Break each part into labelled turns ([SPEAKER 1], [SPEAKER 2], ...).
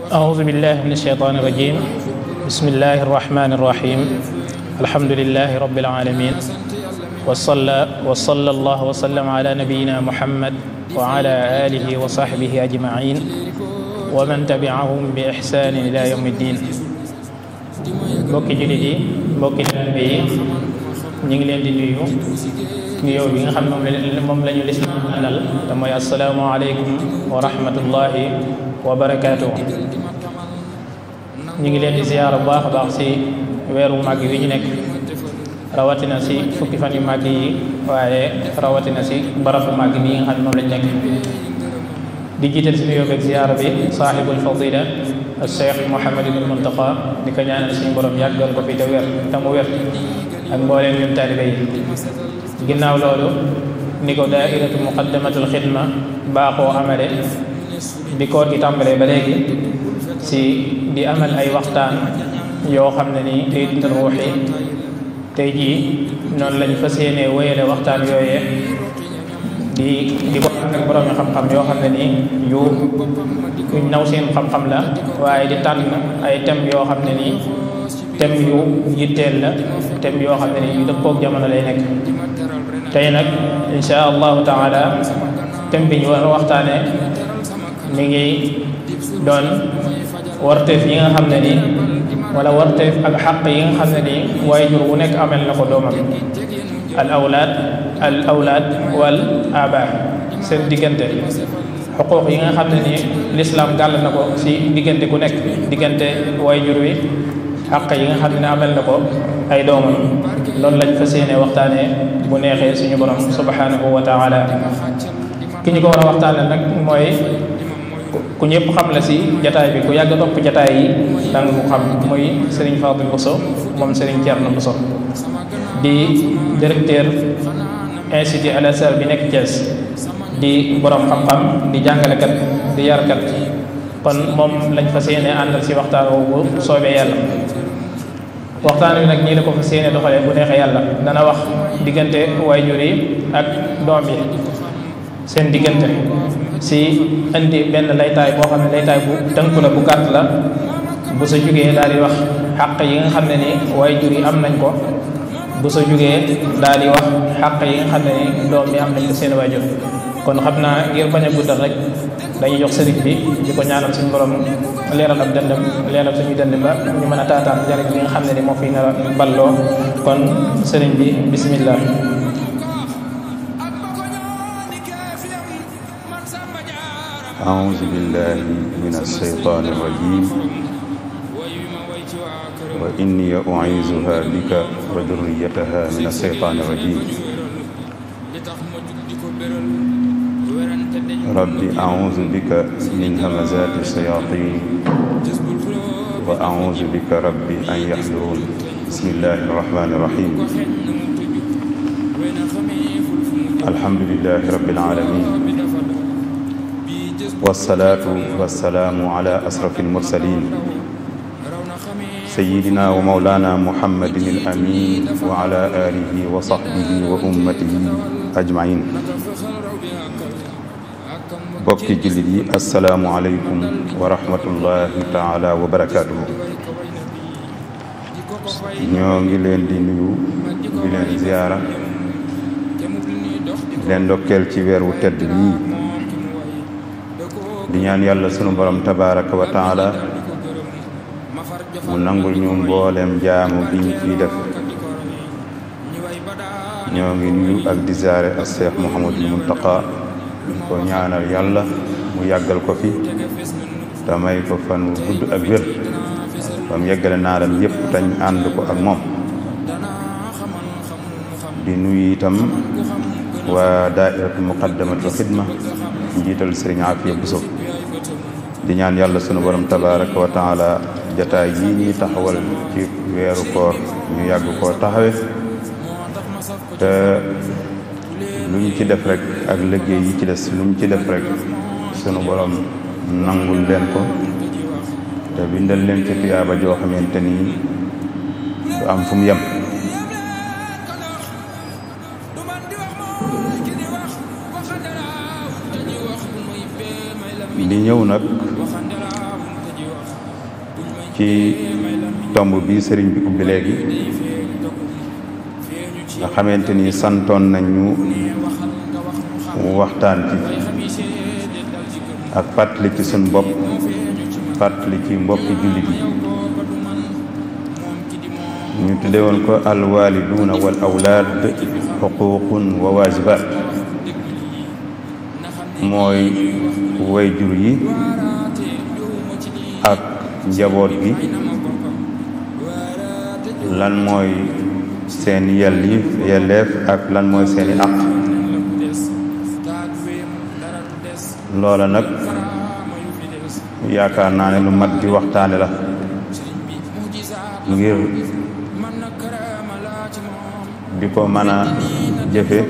[SPEAKER 1] أعوذ بالله من الشيطان الرجيم بسم الله الرحمن الرحيم الحمد لله رب العالمين وصلى الله وسلم على نبينا محمد وعلى آله وصحبه أجمعين ومن تبعهم بإحسان إلى يوم الدين. mbokki jullit yi mbokki taalibe yi ñu ngi leen di nuyu nuyoo bi nga xam ne moom la ñu lislaam àndal te mooy assalaamu aleykum wa rahmatullahi wa barakaatuh. ñu ngi leen di ziyaara bu baax a baax si weeru màgg wi ñu nekk, rawatina si fukki fan yu màgg yi, waaye rawatina si barabu màgg bi nga xam ne moom lañ nekk. di jiital si nuyoo beeg ziyaara bi saaxibul fadila al cheikh Mouhamadul Muntaqa di ko ñaanal suñu borom yàggal ko fi te mu wér ak mbooleem ñun taalibe yi. ginnaaw loolu ni ko daairatu muqaddamatul xidma baaxoo amale di koor gi tàmbalee ba léegi si di amal ay waxtaan yoo xam ne nii day dundal ruux yi. tey jii noonu lañ fas yéenee wéyale waxtaan yooyee di ko ak borom xam-xam yoo xam ne nii yu naw seen xam-xam la, waaye di tànn ay thèmes yoo xam ne nii thèmes yu yitteel la, thèmes yoo xam ne nii yu dëppook jamono lay nekk. tey nag insha allahu taala thème bi ñu war a waxtaane mi ngi doon warteef yi nga xam ne nii wala warteef ak xaq yi nga xam ne nii waajur wu nekk amel na ko doomam. al awlaad wal abaa, seen diggante xuquuq yi nga xam ne nii lislaam gàll na ko si diggante ku nekk, diggante waajur wi, xaq yi nga xam ne amel na ko ay doomam. loolu lañ fas yéene waxtaanee bu neexee suñu borom subhanahu wa taala. ki ñu ko war a waxtaane nag mooy ku ñëpp xam la si jataay bi, ku yàgg topp jataay yi danga ko xam, muy Serigne Fadil Bousso moom Serigne Thierno Bousso di directeur institut Al Azhar bi nekk Thiès, di borom xam-xam, di jàngalekat, di yarkat. kon moom lañ fas yéene àndal si waxtaan woowu soobee yàlla. waxtaan wi nag ñii la ko fas yéene doxalee bu neexee yàlla. dana wax diggante waajur yi ak doom yi, seen diggante, si indi benn laytaay boo xam ne laytaay bu tënku la, bu gàtt la. bu sa jógee daal di wax xàq yi nga xam ne ni waajur yi am nañ ko, bu sa jógee daal di wax xàq yi nga xam ne ni doom yi am nañ ko seen waajur. kon xam naa ngir bañ a guddal rek dañuy jox sëriñ bi di ko ñaanal suñu borom leeral ab dëndam, leeral suñu dënd ba ñu mën a taataan njëriñ li nga xam ne ni moo fi nar a balloo. kon sëriñ bi bismillah.
[SPEAKER 2] أعوذ بالله من الشيطان الرجيم وإني أعيذها بك وذريتها من الشيطان الرجيم رب أعوذ بك من همزات الشياطين وأعوذ بك رب أن يحضرون بسم الله الرحمن الرحيم الحمد لله رب العالمين والصلاة والسلام على أشرف المرسلين سيدنا ومولانا محمد الأمين وعلى آله وصحبه وأمته أجمعين. bokki jullit yi assalaamu aleykum wa rahmatullahi taala wa barakaatuhu. ñoo ngi leen di nuyu, di leen ziyaara, leen ndokkeel ci weer wu tedd bii, di ñaan yàlla sunu borom tabaraka wa taala mu nangul ñu mbooleem jaamu bi ñu fiy def. ñoo ngi nuyu ak di ziyaare ak Cheikh Mouhamadul Muntaqa, ko ñaanal yàlla mu yàggal ko fi te may ko fan wu gudd ak wér ba mu yeggale naalam yépp tañ ànd ko ak moom. di nuyu itam waa daairatu muqaddamatul xidma njiital Sëriñ Afiya Buso, di ñaan yàlla sunu borom tabaraka wa taala jataay yi ñuy taxawal ci weeru koor ñu yàgg koo taxawe, te lu ñu ci def rek ak liggéey yi ci des lu ñu ci def rek sunu borom nangul leen ko te bindal leen ci tuyaaba joo xamante ni du am fu mu yem. di ñëw nag ci tomb bi sëriñ bi ubbi léegi nga xamante ni santoon nañu waxtaan ci ak fàttali ci suñ bopp fàttali ci mbokki jullit yi ñu tudde woon ko alwaliduuna wal awlaad xuquuqun wa waajibaat mooy wayjur yi ak njaboot gi lan mooy seen yelleef ak lan mooy seeni àq loola nag yaakaar naa ne lu mat di waxtaane la ngir di ko mën a jëfe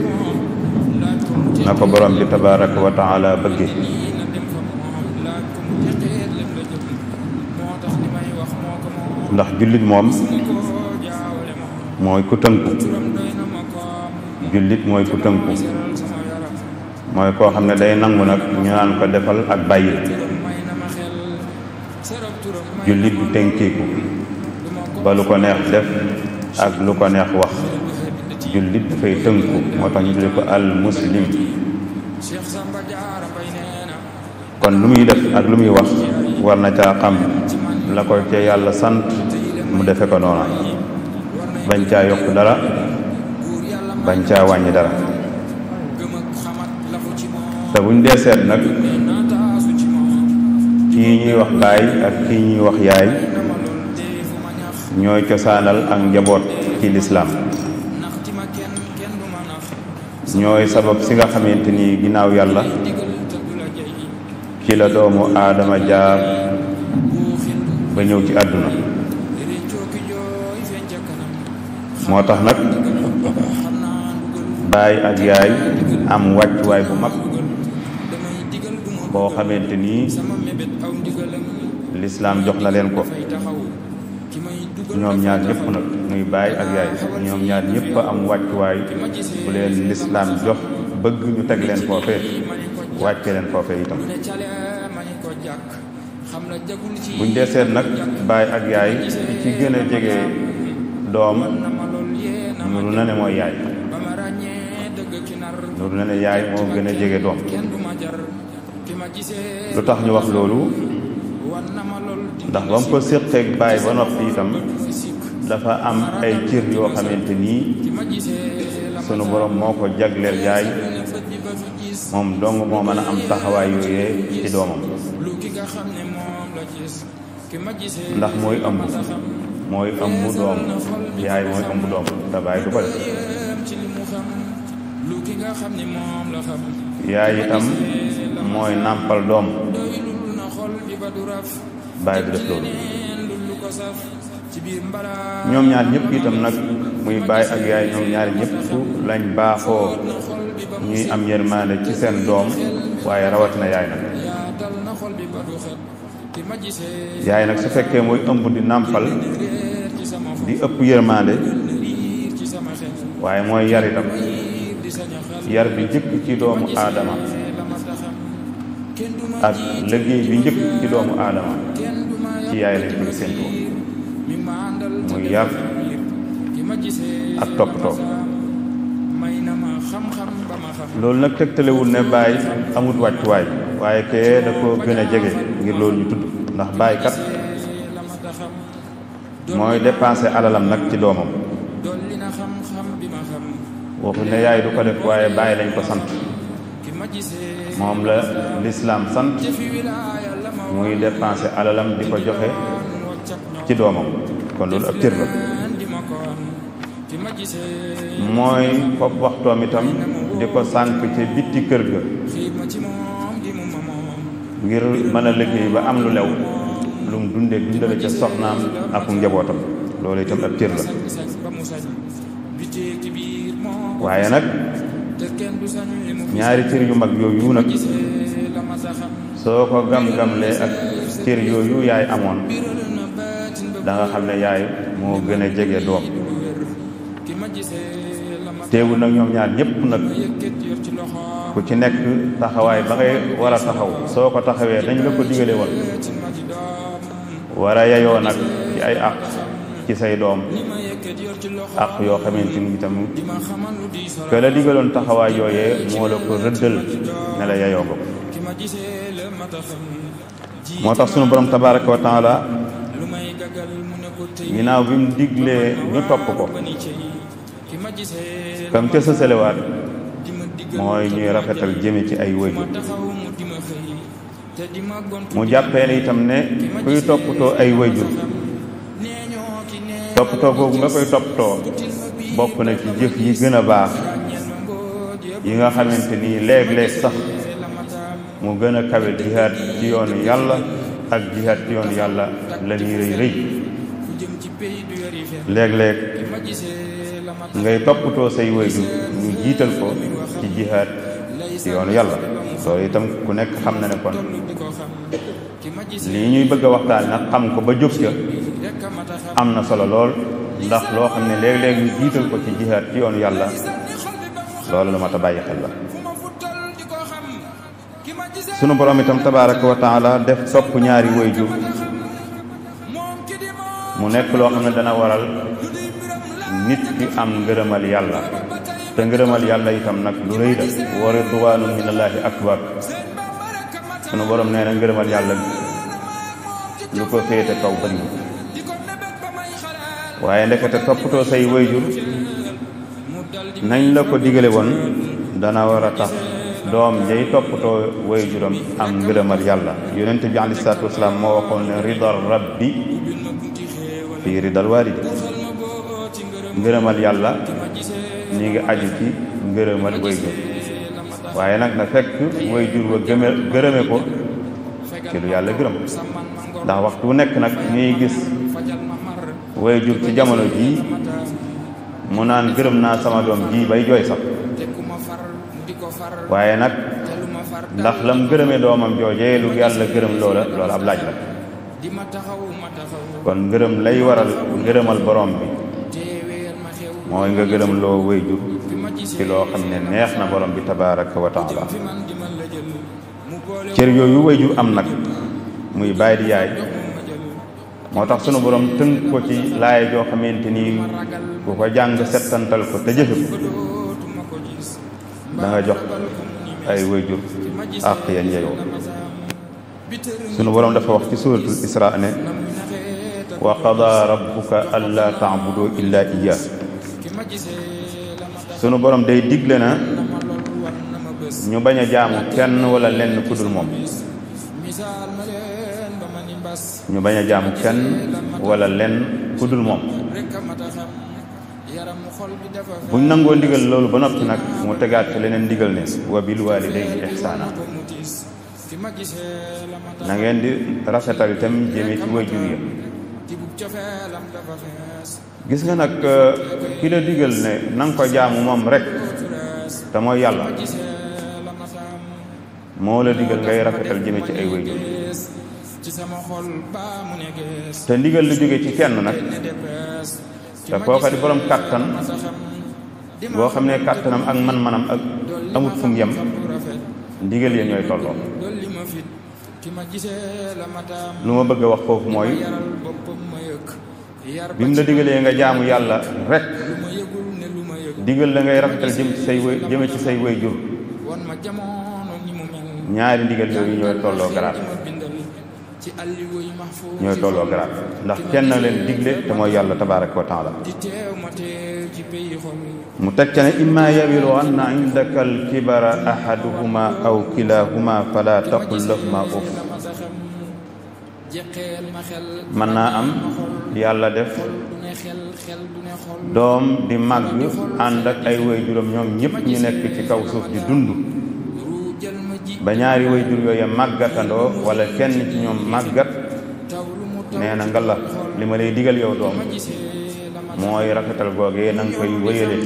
[SPEAKER 2] na ko borom bi tabaraka wa taala bëgge ndax jullit moom mooy ku tënku jullit mooy ku tënku mooy koo xam ne day nangu nag ñu naan ko defal ak bàyyil jullit du tënkeeku ba lu ko neex def ak lu ko neex wax jullit dafay tënku moo tax ñu tudde ko al muslim kon lu muy def ak lu muy wax war na caa xam la ko ca yàlla sant mu defe ko noona bañ caa yokk dara bañ caa wàññi dara te buñ dee seet nag kii ñuy wax baay ak kii ñuy wax yaay ñooy cosaanal ak njaboot ci lislaam ñooy sabab si nga xamante ni ginnaaw yàlla ci la doomu aadama jaar ba ñëw ci àdduna moo tax nag baay ak yaay am wàccuwaay bu mag boo xamante ni lislaam jox na leen ko ñoom ñaar ñëpp nag muy baay ak yaay ñoom ñaar ñëpp am wàccuwaay bu leen lislaam jox bëgg ñu teg leen foofee wàcce leen foofee itam buñ dee seet nag baay ak yaay ci gën a jege doom nuru na ne mooy yaay nuru na ne yaay moo gën a jege doom lu tax ñu wax loolu ndax ba mu ko séqeeg baay ba noppi itam dafa am ay cër yoo xamante nii sunu borom moo ko jagleel yaay moom dong moo mën a am taxawaay yooyee ci doomam ndax mooy ëmb doom yaay mooy ëmb doom te baay du ko def yaay itam mooy nàmpal doom baay du def loolu ñoom ñaar ñëpp itam nag muy baay ak yaay ñoom ñaar ñëpp lañ baaxoo ñuy am yërmaande ci seen doom waaye rawatina yaay nag yaay nag su fekkee mooy ëmb di nàmpal di ëpp yërmaande waaye mooy yar itam yar bi njëkk ci doomu aadama ak liggéey bi njëkk ci doomu aadama ci yaay lañ koy séentoo muy yar ak toppatoo loolu nag tegtalewul ne baay amut wàccuwaay waaye kee da ko gën a jege ngir loolu ñu tudd ndax baay kat mooy dépenser alalam nag ci doomam waxu ne yaay du ko def waaye baay lañ ko sant moom la lislaam sant muy dépenser alalam di ko joxe ci doomam kon loolu ab cër la mooy fopp waxtoom itam di ko sànk ci bitti kër ga ngir mën a liggéey ba am lu lew lu mu dundale ca soxnaam ak njabootam loolu itam ab cër la waaye nag ñaari cër yu mag yooyu nag soo ko gam-gamlee ak cër yooyu yaay amoon da nga xam ne yaay moo gën a jege doom teewul nag ñoom ñaar ñëpp nag ku ci nekk taxawaay ba ngay war a taxaw soo ko taxawee dañ la ko digale woon war a yayoo nag ci ay àq ci say doom àq yoo xamante ni itam que la digaloon taxawaay yooyee moo la ko rëddal ne la yayoo ko moo tax sunu borom tabaraka wa taala ginnaaw bi mu diglee ñu topp ko kam ca sësalewaat mooy ñuy rafetal jëme ci ay wayjur mu jàppee ne itam ne kuy toppatoo ay wayjur toppatoo googu nga koy toppatoo bokk na ci jëf yi gën a baax yi nga xamante ni léeg-léeg sax mu gën a kawe jihaad ci yoonu yàlla ak jihaad ci yoonu yàlla la ñuy rëy rëy léeg-léeg ngay toppatoo say wayjur ñu jiital ko ci jihaad ci yoonu yàlla loolu itam ku nekk xam na ne kon lii ñuy bëgg a waxtaan nag xam ko ba jóg ca am na solo lool ndax loo xam ne léeg-léeg ñu jiital ko ci jihaad ci yoonu yàlla loolu lu mat a bàyyi xel la sunu borom itam tabaraka wa taala def topp ñaari wayjur mu nekk loo xam ne dana waral nit ki am ngërëmal yàlla te ngërëmal yàlla itam nag lu rëy la wa ridwaanun minallaahi akbar sunu borom nee na ngërëmal yàlla lu ko féete kaw bariwul waaye ndekete toppatoo say wayjur nañ la ko digale woon dana war a tax doom jay toppatoo wayjuram am ngërëmal yàlla yonent bi alayhi salaatu wasalaam moo waxoon ne ridal rabbi fii ridal waalidi ngërëmal yàlla ñi ngi aju ci ngërëmal wayjur waaye nag na fekk wayjur wa gërëme ko ci lu yàlla gërëm ndax waxtu nekk nag ñuy gis wayjur ci jamono jii mu naan gërëm naa sama doom ji bay jooy sax waaye nag ndax lam gërëme doomam joojee lu yàlla gërëm loola ab laaj la kon ngërëm lay waral ngërëmal borom bi mooy nga gërëm loo wayjur ci loo xam ne neex na borom bi tabaraka wa taala cër yooyu wayjur am nag muy baay di yaay moo tax sunu borom tënk ko ci laay joo xamante ni ku ko jàng settantal ko te jëfe ko da nga jox ay wayjur àq yañ yeyoo sunu borom dafa wax ci suratul isra ne wa qada rabbuka alla ta'budu illa iyyah sunu borom day digle na ñu bañ a jaamu kenn wala lenn ku dul moom ñu bañ a jaamu kenn wala lenn ku dul moom buñ nangoo ndigal loolu ba noppi nag mu tegaat ci leneen ndigal ne wa bil walidayni ihsaana na ngeen di rafetal itam jëme ci wayjur ya gis nga nag ki la digal ne na nga ko jaamu moom rek te mooy yàlla moo la digal ngay rafetal jëme ci ay wayjur te ndigal lu jóge ci kenn nag te kooka di borom kàttan boo xam ne kàttanam ak man-manam ak amut fu mu yem ndigal ya ñooy tolloo lu ma bëgg a wax foofu mooy bi mu la digalee nga jaamu yàlla rek digal la ngay rafetal jëme ci say wayjur ñaari ndigal yooyu ñooy tolloo garaat ndax kenn na leen digle te mooy yàlla tabaraka wa taala mu teg ca ne imma yablughanna indaka al-kibara ahaduhuma aw kilahuma fala taqul lahuma uff mën naa am yàlla def doom di màgg ànd ak ay wayjuram ñoom ñëpp ñu nekk ci kaw suuf di dund ba ñaari wayjur yooya màggatandoo wala kenn ci ñoom màggat nee na nga la li ma lay digal yow doom mooy rafetal googee na nga koy wéyale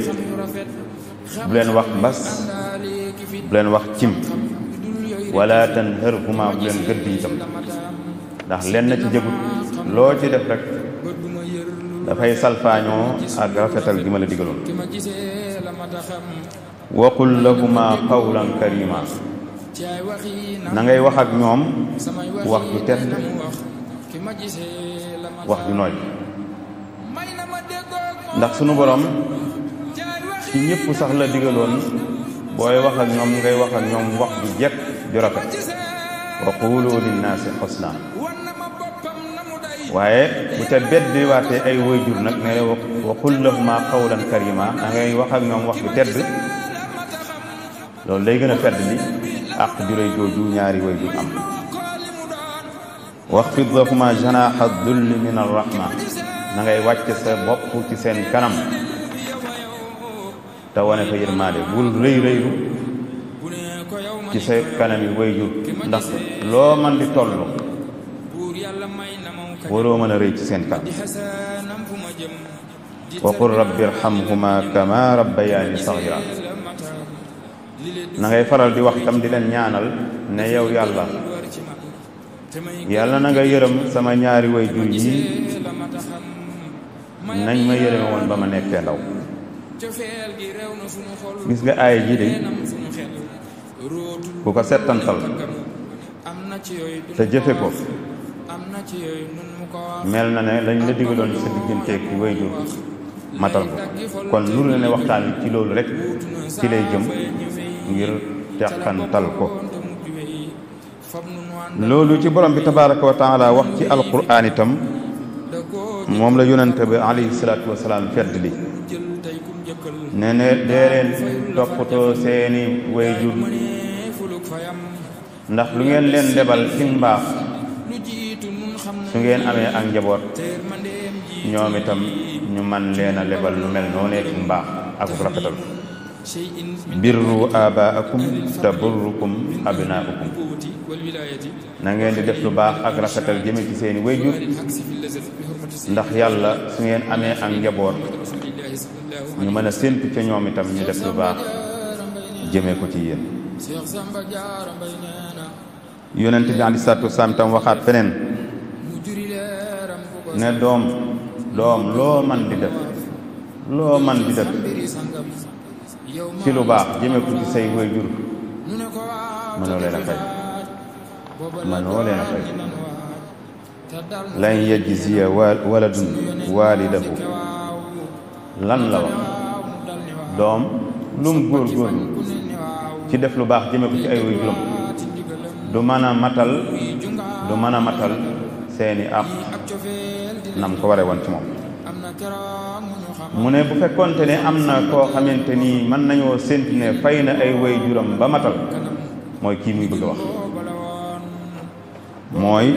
[SPEAKER 2] bu leen wax mbas bu leen wax cim wala tanharhuma bu leen gëdd itam ndax lenn ci jëgut loo ci def rek dafay salfaañoo ak rafetal gi ma la digaloon waqul lahuma qawlan karima na ngay wax ak ñoom wax ju tedd wax ju nooy ndax sunu borom ci ñëpp sax la digaloon booy wax ak ñoom ngay wax ak ñoom wax ju jekk ju rafet wa qulu linnaasi husna waaye bu ca beddi waatee ay waajur nag ne wa qul lahuma qawlan karima da ngay wax ak ñoom wax ju tedd loolu lay gën a fedd li ak juróy jooju ñaari waajur am waxfid lahuma janaaha dulli min arrahma na ngay wàcc sa bopp ci seen kanam te wane fa yërmaande bul rëy rëylu ci sa kanam yi waajur ndax loo man di toll waroo mën a rëy ci seen kanam wa qul rabbi irhamhuma kama rabbayaani saghira na ngay faral di wax itam di leen ñaanal ne yow yàlla na nga yërëm sama ñaari waajur yi nañ ma yërëme woon ba ma nekkee ndaw gis nga aaya ji de ku ko settantal te jëfe ko mel na ne lañ la digaloon sa digganteeg ci waajur matal ko kon nuru na ne waxtaan wi ci loolu rek ci lay jëm ngir teqantal ko loolu ci borom bi tabaraka wa taala wax ci alquran itam moom la yonente bi alayhi salaatu wasalaam fedd li ne ne dee leen toppatoo seeni waajur ndax lu ngeen leen lebal ci mbaax su ngeen amee ak njaboot ñoom itam ñu man leen a lebal lu mel noonee ci mbaax ak rafetal birru abaakum taburrukum abnaakum na ngeen di def lu baax ak rafetal jëme ci seeni waajur ndax yàlla su ngeen amee ak njaboot ñu mën a séntu ca ñoom itam ñu def lu baax jëme ko ci yéen yonent bi aleyhi salaatu wa salaam tam waxaat feneen ne doom loo man di def ci lu baax jëme ko ci say waajur mënoo leen a fay lan yajziya waladun waalidahu lan la wax doom lum góorgóorlu ci def lu baax jëme ko ci ay waajuram du mën a matal seeni àq nam ko ware woon ci moom mu ne bu fekkoonte ne am na koo xamante ni mën nañoo séntu ne fay na ay waajuram ba matal mooy kii muy bëgg a wax mooy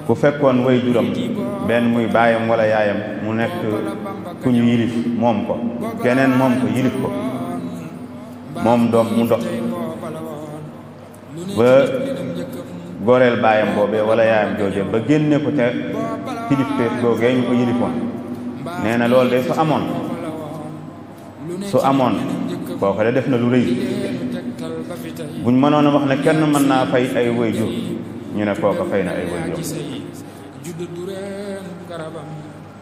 [SPEAKER 2] ku fekkoon waajuram benn muy baayam wala yaayam mu nekk ku ñu yilif moom ko keneen moom ko yilif ko moom doom mu dox ba goreel baayam boobee wala yaayam joojee ba génne ko ca kilifteef googee ñu ko yilifoon nee na loolu de su amoon kooku de def na lu rëy buñ mënoon a wax ne kenn mën naa fay ay waajur ñu ne kooku fay na ay waajur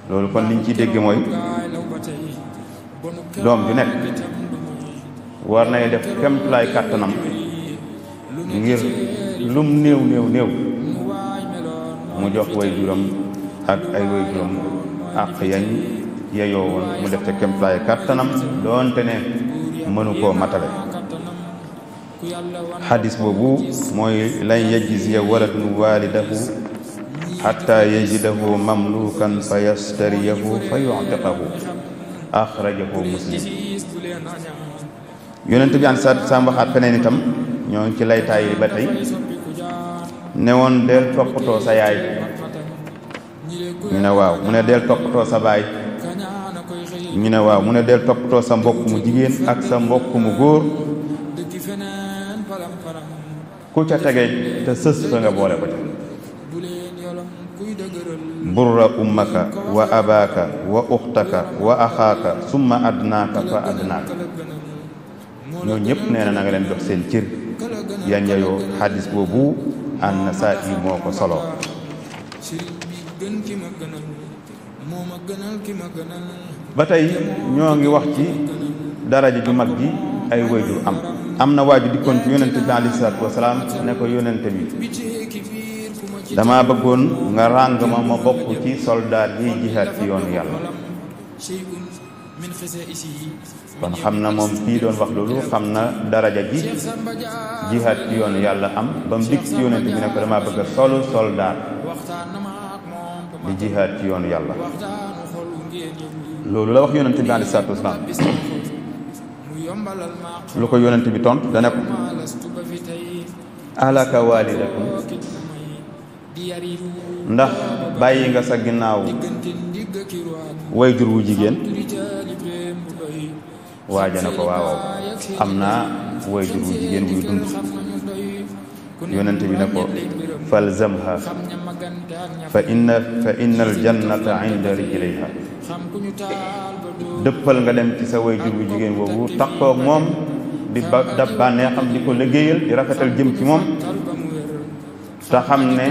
[SPEAKER 2] loolu kon liñ ciy dégg mooy doom ju nekk war nay def kemtulaay kàttanam ngir lum néew mu jox waajuram ak ay waajuram ak yañ yeyoo woon mu def ca kemtulaay kàttanam doonte ne mënu koo matale xadis boobu mooy lan yajziya waladun waalidahu xatta yajidahu mamlukan fa yastariyahu fa yu'tiqahu axrajahu muslim yonent bi an sa waxaat feneen itam ñoo ngi ci laytaay yi ba tey ne woon del toppatoo sa yaay ñu ne waaw mu ne del toppatoo sa baay ñu ne waaw mu ne del toppatoo sa mbokk mu jigéen ak sa mbokk mu góor ku ca tege te sës fa nga boole ko ca burra ummaka wa abaaka wa uxtaka wa axaaka summa adnaaka fa adnaaka ñoo ñëpp nee na nga leen jox seen cër yan yayoo xadis boobu an-Nasaa'i moo ko solo ba tey ñoo ngi wax ci daraja ju mag ji ay waajur am na waaju dikkoon ci yonente bi alayhi salaatu wasalaam ne ko yonente bi dama bëggoon nga ràng ma bokk ci soldat yi jihaad ci yoonu yàlla. kon xam na moom kii doon wax loolu xam na daraja ji jihaad ci yoonu yàlla am ba mu dikk ci yonent bi ne ko dama bëgg a solu soldat di jihaad ci yoonu yàlla. loolu la wax yonent bi alayhi salaatu wasalaam. lu ko yonent bi tontu dane ko alaka waalidatun ndax bàyyi nga sa ginnaaw way jur wu jigéen. waaja na ko waaw am naa way jur wu jigéen buy dund. yonent bi ne ko falzamha fa inna al jannata inda rijlayha dëppal nga dem ci sa way jur wu jigéen boobu takkoog moom di ba dab bànnee xam di ko liggéeyal di rafetal jëm ci moom te xam ne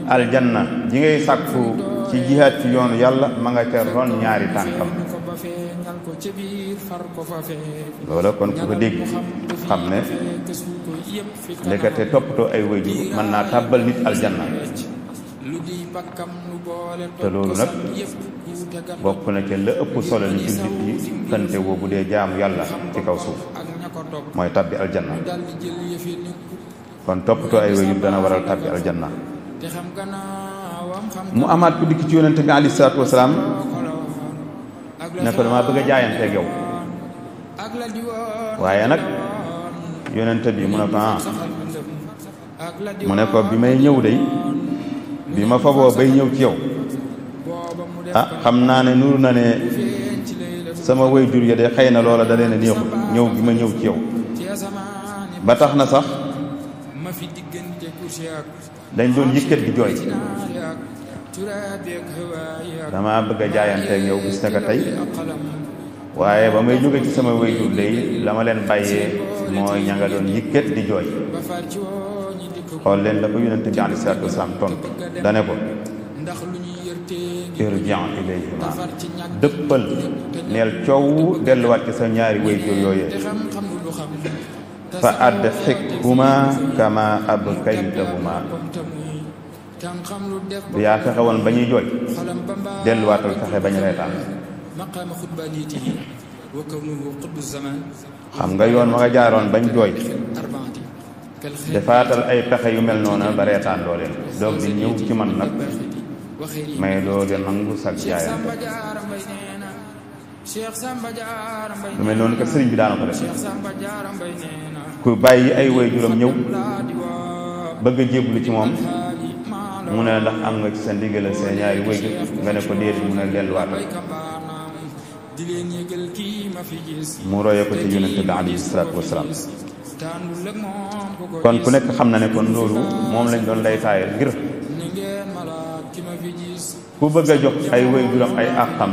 [SPEAKER 2] aljanna ji ngay sàkku ci jihaad ci yoonu yàlla ma nga ca ron ñaari tànkam. loola kon ku ko dégg xam ne ndekete toppatoo ay wayjur mën naa tàbbal nit aljanna. te loolu nag bokk na ca la ëpp solo li jullit yi kante woo bu dee jaamu yàlla ci kaw suuf mooy tabbi aljanna. kon toppatoo ay wayjur dana waral tabbi aljanna. mu amaat ku dikk ci yonente bi alayhi salaatu wasalaam ne ko dama bëgg a jaayanteeg yow. waaye nag yonente bi mu ne ko mu ne ko bi may ñëw day bi ma faboo bay ñëw ci yow xam naa ne nuru na ne sama waajur ya de xëy na loola da leen a neexul ñëw gi ma ñëw ci yow ba tax na sax dañ doon yëkkat di jooy. dama bëgg a jaayanteeg yow gis na ko tey waaye ba may jóge ci sama waajur day la ma leen bàyyee mooy ña nga doon yëkkat di jooy. xool leen la ko yonente bi alayhi salaatu wasalaam tontu dane ko irji' ilayhima dëppal neel coow delluwaat ci sa ñaari waajur yooyee fa adxikhuma kama abkaytahuma bu yaa fexe woon ba ñuy jooy delluwaatal fexe bañ reetaan. xam nga yoon ma nga jaaroon bañ jooy defaatal ay pexe yu mel noona ba reetaan loo leen doog di ñëw ci man nag may loolu nangu sag jaayam. lu mel noonu kat sëriñ bi daana ko def ku bàyyi ay waajuram ñëw bëgg a jébbalu ci moom mu ne ndax am nga ci sa ndigal seen ñaari waajur nga ne ko déedéet mu ne delluwaatal. mu roye ko ci yonente bi alayhi salaatu wasalaam. kon ku nekk xam na ne kon loolu moom lañ doon lay taayal ngir ku bëgg a jox ay waajuram ay àqam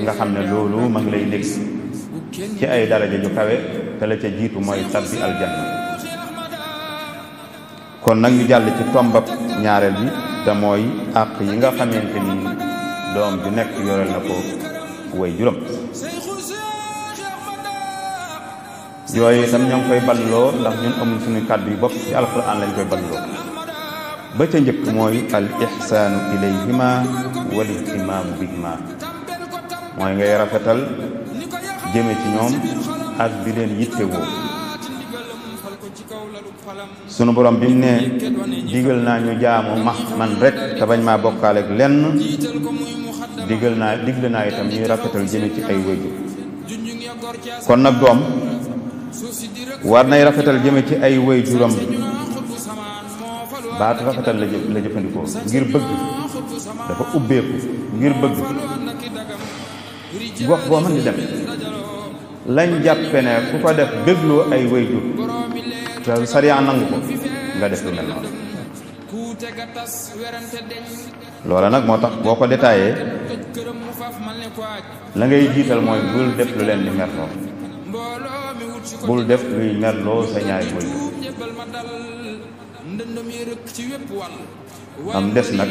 [SPEAKER 2] nga xam ne loolu ma ngi lay nekk ci ay daraja ju kawe te la ca jiitu mooy tabbi aljanna. kon nag ñu jàll ci tombab ñaareel bi te mooy àq yi nga xamante ni doom ju nekk yoreel na ko waajuram. yooyu itam ñoo ngi koy balloo ndax ñun amul suñu kàddu yu bopp ci alquran lañ koy balloo. ba ca njëkk mooy al ihsaanu ilayhima wal ihtimaamu bihima mooy ngay rafetal jëme ci ñoom ak di leen yittewoo. sunu borom bi mu ne digal naa ñu jaamu man rek te bañ maa bokkaaleeg lenn digle naa itam ñuy rafetal jëme ci ay waajur. kon nag doom war nay rafetal jëme ci ay waajuram. baatu rafetal la jëfandikoo ngir bëgg dafa ubbeeku ngir bëgg gox boo mën di dem lañ jàppe ne ku ko def bégloo ay waajur te sariya nangu ko nga def lu mel noonu. loola nag moo tax boo ko détaillé la ngay jiital mooy bul def lu leen di merloo bul def luy merloo sa ñaari waajur. am des nag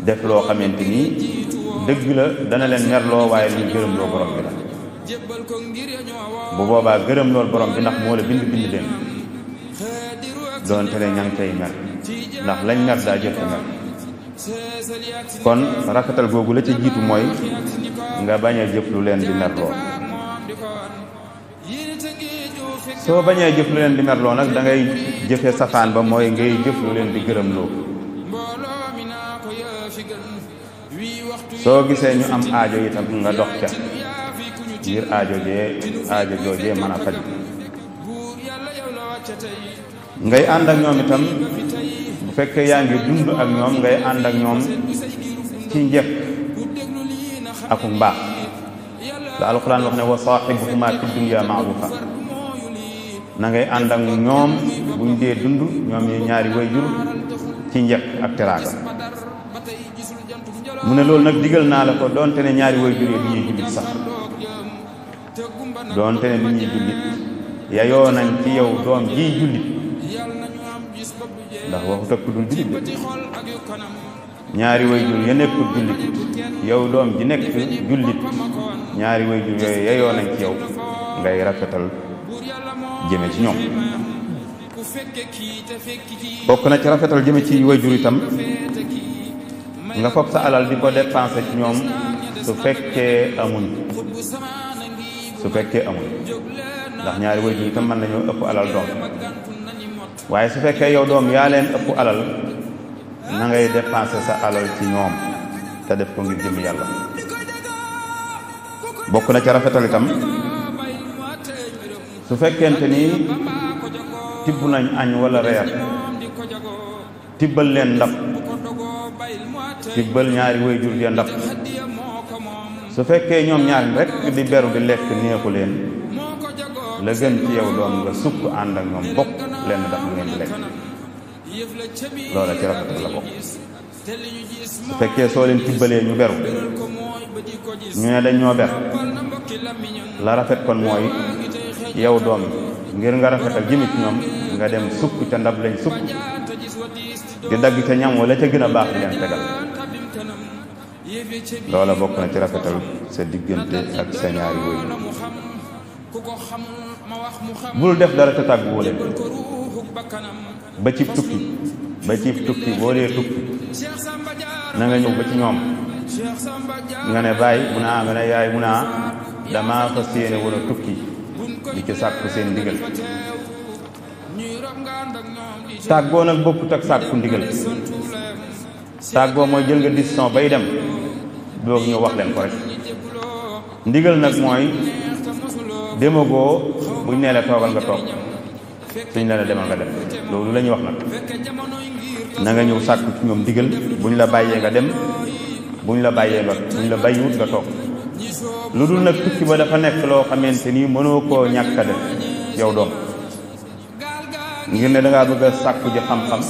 [SPEAKER 2] def loo xamante ni dëgg la dana leen merloo waaye luy gërëm loo borom bi la. bu boobaa gërëm lool borom bi ndax moo la bind leen doonte ne ña ngi cay mer ndax lañ mer daa jël te mer. kon rafetal googu la ca jiitu mooy nga bañ a jëf lu leen di merloo. soo bañee jëf lu leen di merloo nag da ngay jëfe safaan ba mooy ngay jëf lu leen di gërëmloo. soo gisee ñu am aajo itam nga dox ca ngir aajo joojee mën a faj. ngay ànd ak ñoom itam bu fekkee yaa ngi dund ak ñoom ngay ànd ak ñoom ci njëkk ak mbaax la alquran wax ne wa saahibuhuma fi dunya ma'rufa. na ngay ànd ak ñoom buñ dee dund ñoom ñi ñaari wayjur ci njëkk ak teraanga. mu ne loolu nag digal naa la ko doonte ne ñaari wayjur yi du ñuy jullit sax doonte ne du ñuy jullit yayoo nañ ci yow doom jiy jullit ndax waxu tëkk dul jullit de ñaari wayjur ya nekkul jullit yow doom ji nekk jullit ñaari wayjur yooyu yayoo nañ ci yow ngay rafetal jëme ci ñoom. bokk na ci rafetal jëme ci wayjur itam nga foog sa alal di ko dépensé ci ñoom su fekkee amuñ ndax ñaari wayjur itam mën nañoo ëpp alal doom waaye su fekkee yow doom yaa leen ëpp alal na ngay dépensé sa alal ci ñoom te def ko ngir jëm yàlla. bokk na ci rafetal itam su fekkente ni tibb nañ añ wala reer tibbal leen ndab tibbal ñaari wayjur ya ndab su fekkee ñoom ñaar rek di beru di lekk neexu leen la gën ci yow doom nga sukk ànd ak ñoom bokk leen daf lu ngeen di lekk loola ci rafetal la bokk. su fekkee soo leen tibbalee ñu beru ñu ne dañ ñoo ber la rafet kon mooy yow doom ngir nga rafetal jëme ci ñoom nga dem sukk ca ndab lañ sukk di dagg ca ñam wala ca gën a baax di leen tegal. loola bokk na ci rafetal sa diggante ak sa ñaari wayjur. bul def dara te tàgguwoo leen ba ci tukki boo dee tukki na nga ñëw ba ci ñoom nga ne baay mu naa nga ne yaay mu naa dama fas yéene wala tukki di ci sàkku seen ndigal. tàggoo nag bokkut ak sàkku ndigal. tàggoo mooy jël nga décision bay dem doog ñu wax leen ko rek. ndigal nag mooy demagoo buñ nee la toogal nga toog suñ la demal nga dem loolu la ñuy wax nag. na nga ñëw sàkku ci ñoom ndigal buñ la bàyyee nga dem buñ la bàyyiwut nga toog. lu dul nag tukki ba dafa nekk loo xamante ni mënoo koo ñàkk a def yow doom ngir ne dangaa bëgg a sàkku ji xam-xam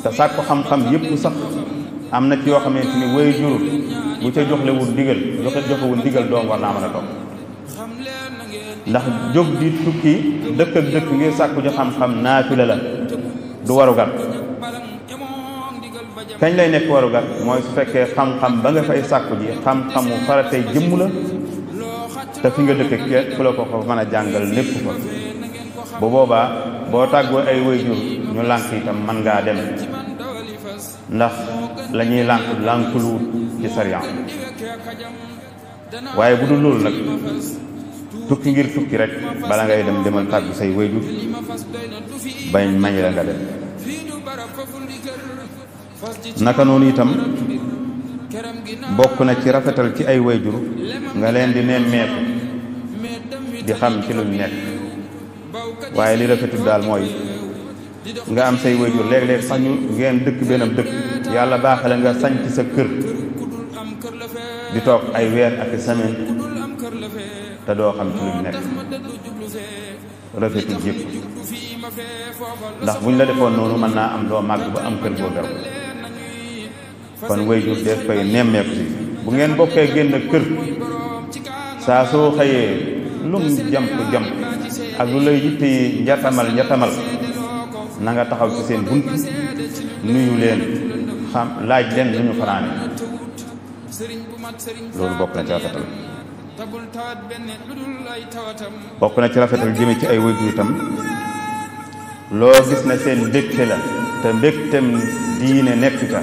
[SPEAKER 2] te sàkku xam-xam yépp sax am na ci yoo xamante ni wayjur bu ca joxewul ndigal doom war naa mën a toog. ndax jóg di tukki dëkk ak dëkk ngir sàkku ji xam-xam naafila la du warugar. kañ lay nekk warugar mooy su fekkee xam-xam ba nga fay sàkku ji xam-xamu faratay jëmm la te fi nga dëkk ke fu la ko mën a jàngal lépp fa. bu boobaa boo tàggoo ay wayjur ñu lànk itam mën ngaa dem ndax la ñuy lànkulu ci sariya. waaye bu dul loolu nag tukki ngir tukki rek bala ngay dem demal tàggu say wayjur bañ mañ la nga dem. naka noonu itam bokk na ci rafetal ci ay wayjur nga leen di nemmeeku di xam ci luñ nekk. waaye li rafetul daal mooy nga am say wayjur léeg-léeg sax ñu ngeen dëkk benn dëkk yàlla baaxale nga sañ ci sa kër di toog ay weer ak semaine te doo xam ci luñ nekk. rafetul jëpp ndax buñ la defoon noonu mën naa am doo màgg ba am kër boo beru. kon wayjur def koy nemmeeku si bu ngeen bokkee génn kër saa soo xëyee lum jamp ak lu lay yitte yi njatamal na nga taxaw ci seen bunt nuyu leen xam laaj leen lu ñu fanaane. loolu bokk na ci rafetal. bokk na ci rafetal jëme ci ay wayjur itam loo gis na seen mbégte la te mbégtem diine nekk ca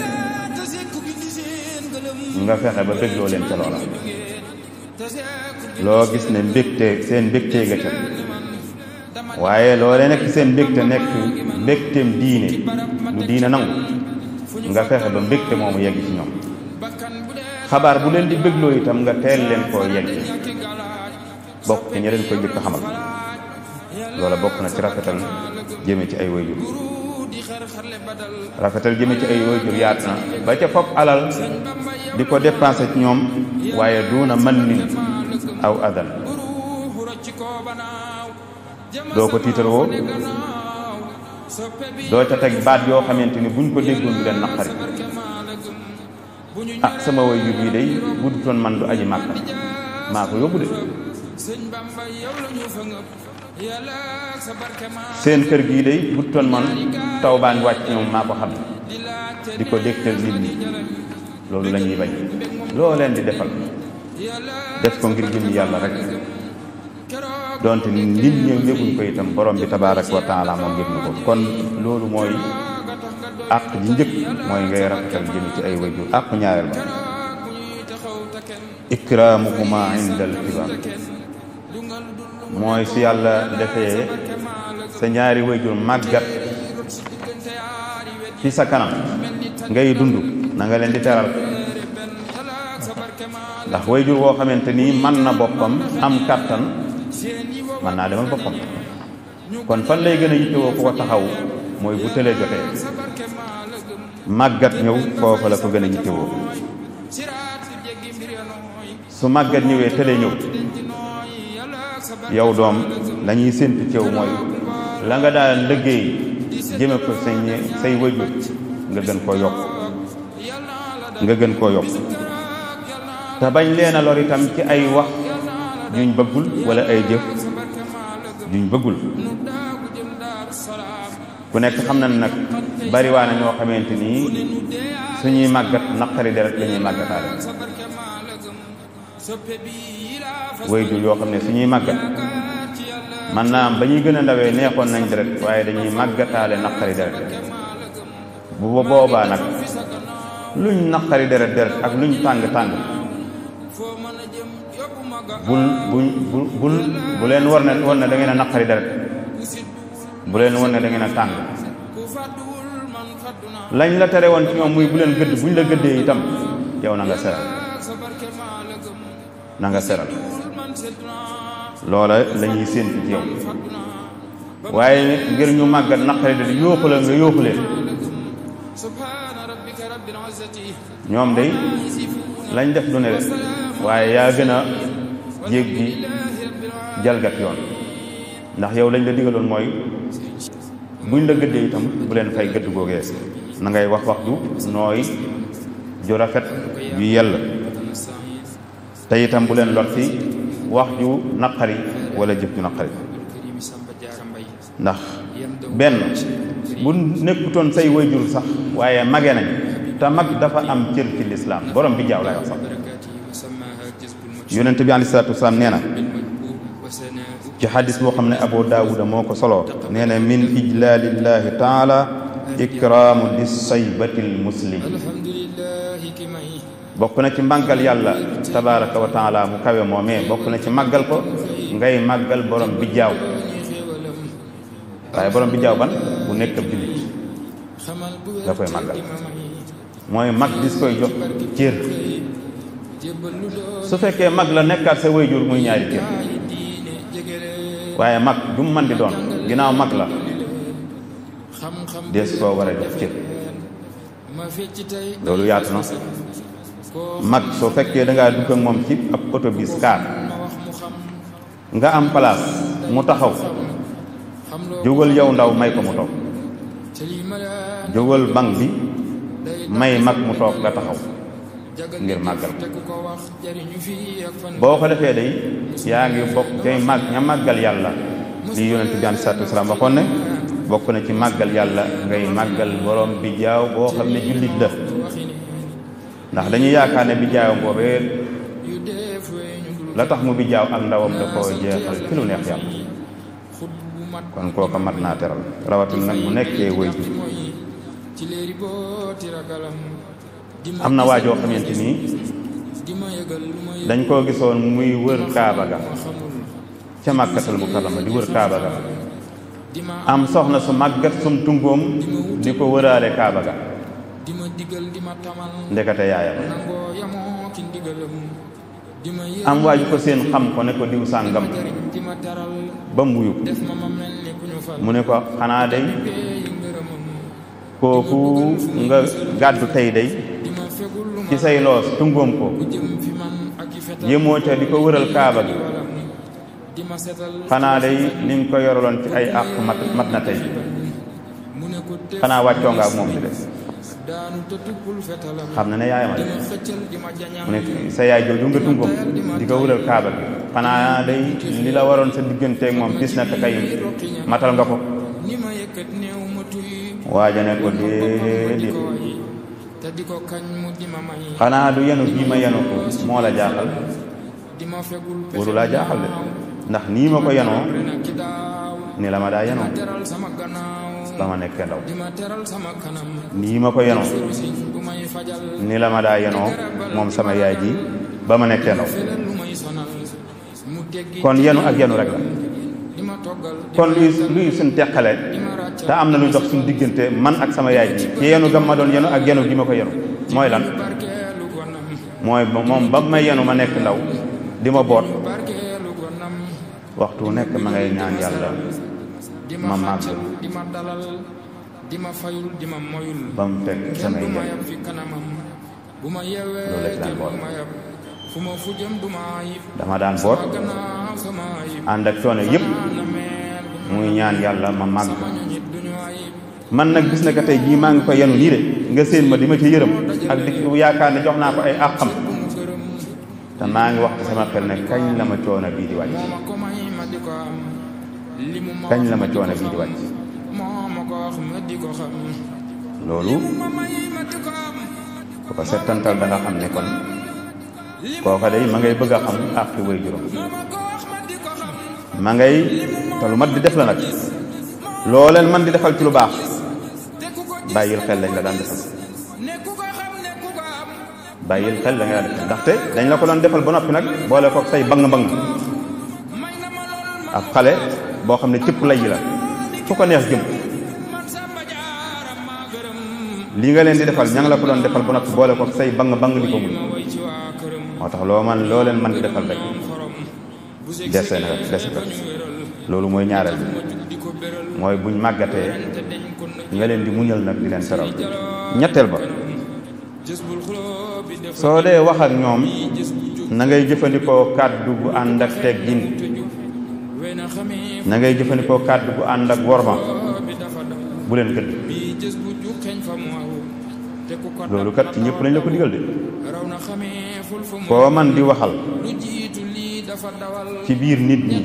[SPEAKER 2] nga fexe ba bégloo leen ca loola loo gis ne seen mbégtee ga ca waaye loolee nekk seen mbégte nekk mbégteem diine lu diine nangu nga fexe ba mbégte moomu yegg ci ñoom xabaar bu leen di bégloo itam nga teel leen koo yegg bokk ci ña leen koy njëkk a xamal loola bokk na ci rafetal jëme ci ay waajur rafetal jëme ci ay waajur yaat na ba ca fopp alal di ko dépensé ci ñoom waaye duuna man nin aw adan doo ko tiitaroo doo ca teg baat yoo xamante ni buñ ko déggoon du leen naqari ah sama waajur yi day bu dutoon man du aji màkka maa ko yóbbu de seen kër gii day bu dutoon man taw baa ngi wàcc ñoom maa ko xam di ko dégtal nit ñi loolu la ñuy bañ loo leen di defal def ko ngir jëm yàlla rek donte nit ñi yëguñ ko itam borom bi tabaaraka wa taala moom yëg na ko kon loolu mooy àq ji njëkk mooy ngay rafetal jëm ci ay wayjur àq ñaareel ba ikraamuhuma inda al kibar mooy su yàlla defee sa ñaari wayjur màggat ci sa kanam ngay dund na nga leen di teral ndax wayjur woo xamante ni man na boppam am kàttan man naa demal boppam kon fan lay gën a yittewoo ku ko taxaw mooy bu tëlee jotee màggat ñëw foofa la ko gën a yittewoo su màggat ñëwee tëlee ñëw yow doom la ñuy séntu ci yow mooy la nga daan liggéey jëme ko say wayjur nga gën koo yokk te bañ leen a lor itam ci ay wax juñ bëggul wala ay jëf juñ bëggul ku nekk xam na nag bari waa na ñoo xamante ni suñuy màggat naqari deret la ñuy màggataale waajur yoo xam ne suñuy màggat man naa am ba ñuy gën a ndawee neexoon nañ deret waaye dañuy màggataale naqari deret bu boobaa nag luñ naqari deret ak luñ tàng bu leen war na da ngeen a naqari deret bu leen war ne da ngeen a tàng lañ la tere woon ci ñoom muy bu leen gëdd buñ la gëddee itam yow na nga seral loola la ñuy séentu ci yow waaye ngir ñu màggat naqari deret yóoxu la nga yóoxu leen ñoom day lañ def du ne rek waaye yaa gën a jéggi jalgat yoon ndax yow lañ la digaloon mooy buñ la gëddee itam bu leen fay gëdd googee na ngay wax ju nooy ju rafet ju yell te itam bu leen lot ci wax ju naqari wala jëf ju naqari ndax benn bu nekkutoon say wayjur sax waaye mage nañ te mag dafa am cër ci lislaam borom bi jaaw lay wax sax yonent bi alayhi salaatu wasalaam nee na ci xadis boo xam ne Abu Daawuda moo ko soloo nee na min ijlaalillahi taala ikraamu di saybatil muslim bokk na ci màggal yàlla tabaraka wa taala mu kawe moomee bokk na ci màggal ko ngay màggal borom bi jaaw waaye borom bi jaaw ban bu nekk ab jullit nga koy màggal mooy mag dis koy jox cër su fekkee mag la nekkaat sa wayjur muy ñaari cër waaye mag du mu man di doon ginnaaw mag la des koo war a jox cër loolu yaatu na mag soo fekkee dangaa dugg ak moom ci ab autobus car nga am place mu taxaw jógal yow ndaw may ko mu toog jógal bank bi may mag mu toog nga taxaw ngir màggal boo ko defee day yaa ngi bokk cay màgg ña màggal yàlla li yonent bi alayhi salaatu wasalaam waxoon ne bokk na ci màggal yàlla ngay màggal borom bi jaaw boo xam ne jullit la ndax dañuy yaakaar ne bi jaawam boobee la tax mu bi jaaw ak ndawam da koo jeexal ci lu neex yàlla kon kooka mat naa teral rawatina nag mu nekkee wayjur am na waajoo xamante ni dañ koo gisoon muy wër kaaba ga ca Makkatul Mukarrama di wër kaaba ga am soxna su màggat sum tungoom di ko wëraale kaaba ga ndekete yaayam am waaju ko seen xam ko ne ko diw sàngam ba mu wuyu mu ne ko xanaa day kooku nga gàddu tey day ci say loos tungoom ko yémoo ca di ko wëral kaaba gi xanaa day ni nga ko yoraloon ci ay àq mat na tey xanaa wàccoo nga ak moom bi de xam na ne yaayama de mu ne sa yaay jooju nga tungoom di ko wëral kaaba gi xanaa day li la waroon sa digganteeg moom gis na te kay matal nga ko waaja ne ko déedéet xanaa du yenu bii ma yenu ko moo la jaaxal waru laa jaaxal de ndax nii ma ko yenoo ni la ma daa yenoo ba ma nekkee ndaw nii ma ko yenoo ni la ma daa yenoo moom sama yaay ji ba ma nekkee ndaw kon yenu ak yenu rek la kon luy suñ teqale te am na lu dox suñ diggante man ak sama yaay ji ci yenu gam ma doon yenu ak yenu gi ma ko yenu mooy lan mooy moom ba may yenu ma nekk ndaw di ma boot waxtu nekk ma ngay ñaan yàlla ma màgg ba mu fekk samay njëriñ loolu la ci daan boot dama daan boot ànd ak coono yëpp muy ñaan yàlla ma màgg man nag gis na ko tey jii maa ngi ko yenu nii de nga séen ma di ma ci yërëm ak di yaakaar ne jox naa ko ay àqam te maa ngi wax sama xel ne kañ la ma coono bii di wàcc kañ la ma coono bii di wàcc loolu bu ko settantal da nga xam ne kon kooka day ma ngay bëgg a xam àq way juróom ma ngay te lu mat di def la nag loo leen man di defal ci lu baax bàyyil xel lañ la daan defal bàyyil xel la nga daan defal ndaxte dañ la ko doon defal ba noppi nag boole ko say bang-bang ab xale boo xam ne cëpp lay yi la fu ko neex jëm lii nga leen di defal ña ngi la ko doon defal ba noppi boole ko say bang-bang di ko muñ moo tax loo leen man di defal rek dese ko loolu mooy ñaareel bi mooy buñ màggatee nga leen di muñal nag di leen teral ñetteel ba soo dee wax ak ñoom na ngay jëfandikoo kàddu bu ànd ak teggin na ngay jëfandikoo kàddu bu ànd ak worma bu leen gëdd loolu kat ci ñëpp lañ la ko digal de koo man di waxal ci biir nit ñi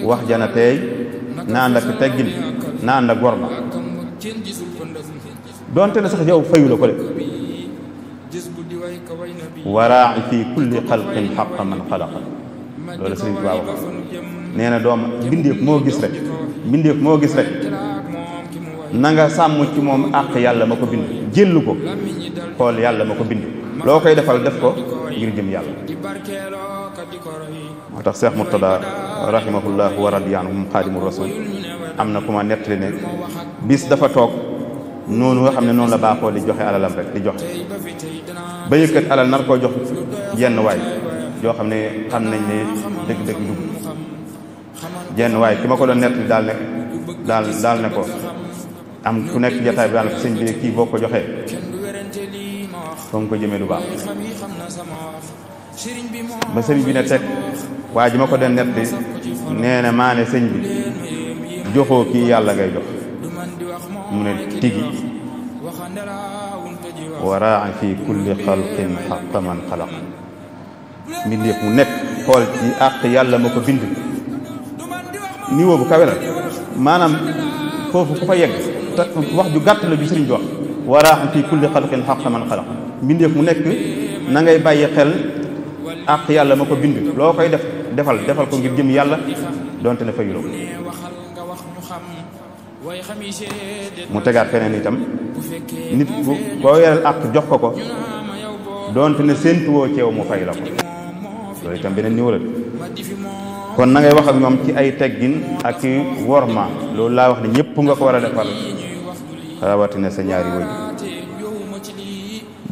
[SPEAKER 2] wax jana teey na ànd ak teggin na ànd ak worma doonte ne sax yow fayu la ko de waraa'i fi kulli xalqin xaqa man xalaqa loolu Sëriñ Tuubaa wax nee na doom mbindeef moo gis rek na nga sàmm ci moom àq yàlla ma ko bind jëllu ko xool yàlla ma ko bind loo koy defal def ko ngir jëm yàlla moo tax Cheikh Murtada rahimahullah wa radiya anhum xaadimu rasul am na ku ma nettali ne bis dafa toog noonu nga xam ne noonu la baaxoo di joxe alalam rek di joxe ba yëkkat alal nar koo jox jenn waay joo xam ne xam nañ ne dëgg-dëgg dugg jenn waay ki ma ko doon nettali daal ne ko am ku nekk jataay bi daal ne ko sëñ bi kii boo ko joxee foo nga ko jëmee du baax ba sëriñ bi ne teg waa ji ma ko doon nettali nee na maa ne sëñ bi joxoo kii yàlla ngay jox mu ne tigi waraa fi kulli xalqin xaqa man xalaq mbindeef mu nekk xool ci àq yàlla ma ko bind niveau bu kawe la maanaam foofu ku fa yegg te wax ju gàtt la ju sëriñ bi wax waraa fi kulli xalqin xaqa man xalaq mbindeef mu nekk na ngay bàyyi xel àq yàlla ma ko bind loo koy defal ko ngir jëm yàlla donte ne fayuloo mu tegaat feneen itam nit ku koo yoreel ak jox ko ko doonte ne séentuwoo ceew mu fay la ko loolu itam beneen niveau la kon na ngay wax ak ñoom ci ay teggin ak i worma loolu laa wax ne ñëpp nga ko war a defal rawatina sa ñaari wëy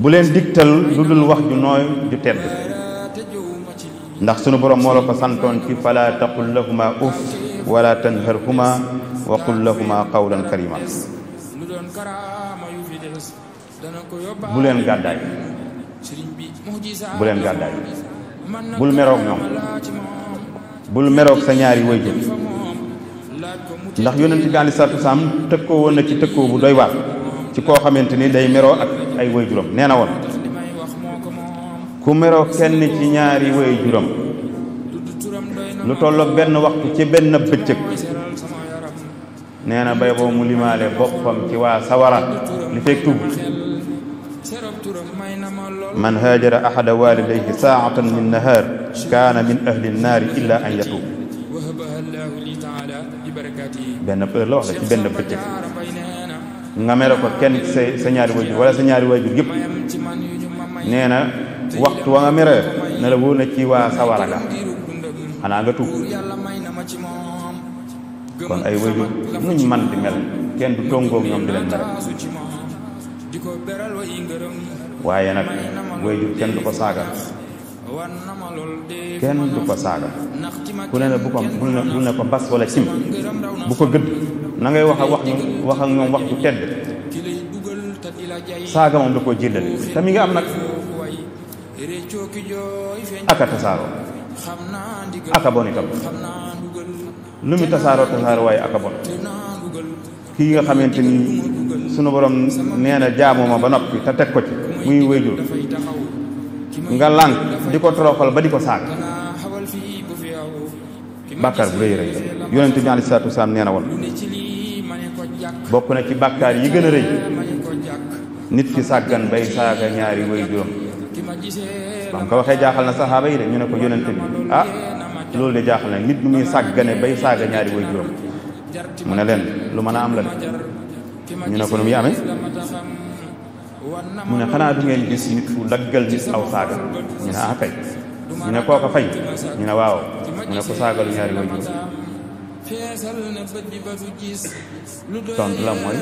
[SPEAKER 2] bu leen digtal lu dul wax ju nooy ju tedd ndax sunu borom moo la ko santoon ci fala taqul lahuma uf wala tanharhuma wa qul lahuma qawlan karima bu leen gàddaay bul meroog ñoom bul meroog sa ñaari wayjur ndax yonent bi aleyhi salaatu wa salaam tëkkoo woon na ci tëkkoo bu doy waar ci koo xamante ni day meroo ak ay wayjuram nee na woon ku meroo kenn ci ñaari wayjuram lu tolloog benn waxtu ci benn bëccëg nee na bay boo mu limaale boppam ci waa sawara li fekk tuub man haajara ahada walidayhi saatan min nahar kaana min ahli nnaari illa an yatuub benn heure la wax la ci benn bëccëg nga mere ko kenn ci sa ñaari wayjur wala sa ñaari wayjur yëpp nee na waxtu wa nga mere ne la wóor na ci waa sawara ga xanaa nga tuub kon ay wayjur nuñ man di mel kenn du tongoog ñoom di leen mere waaye nag wayjur kenn du ko saaga kenn du ko saaga ku ne la bul ne ko bas wala cim bu ko gëdd na ngay wax ak ñoom wax ju tedd saaga moom da koo jëllale te mi nga am nag aka tasaaroo aka bon itam lu mu tasaaroo waaye aka bon kii nga xamante ni sunu borom nee na jaamoo ma ba noppi te teg ko ci muy wayjur nga lànk di ko toroxal ba di ko saag bàkkaar bu rëy rëy yonent bi aleyhi salaatu wa salaam nee na woon bokk na ci bàkkaar yi gën a rëy nit ki sàggan bay saaga ñaari wayjuram ba mu ko waxee jaaxal na saxaaba yi de ñu ne ko yonent bi ah loolu de jaaxal na nit lu muy sàggane bay saaga ñaari wayjuram mu ne leen lu mën a am la de ñu ne ko nu muy amee mu ne xanaa du ngeen gis nit fu daggal nit aw saaga ñu ne ah kay ñu ne koo ko fay ñu ne waaw mu ne ko saagalu ñaari wayjur tontu la mooy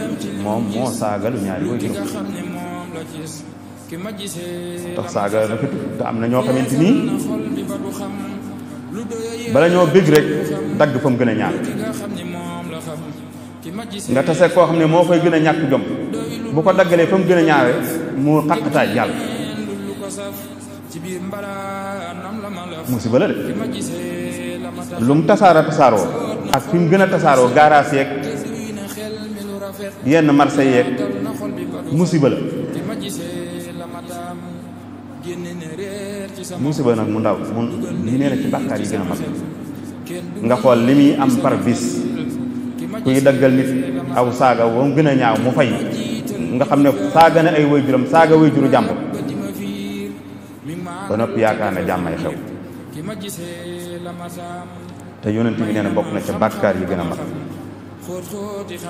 [SPEAKER 2] moom moo saagalu ñaari wayjur tax saaga rafetu te am na ñoo xamante nii bala ñoo bëgg rek dagg fa mu gën a ñàkk nga tase koo xam ne moo koy gën a ñàkk jom bu ko daggalee fa mu gën a ñaawe mu xaqataay jàll musiba la de lu mu tasaaroo ak fi mu gën a tasaaroo gaaraas yeeg yenn marché yeeg musiba la musiba nag mu ndaw mu li nee na ci bàkkaar yi gën a mag nga xool li muy am par bis kuy daggal nit aw saaga wa mu gën a ñaaw mu fay nga xam ne saaga na ay wayjuram saaga wayjuru jàmbur ba noppi yaakaar ne jàmmay xew te yonent bi nee na bokk na ca bàkkaar yi gën a mag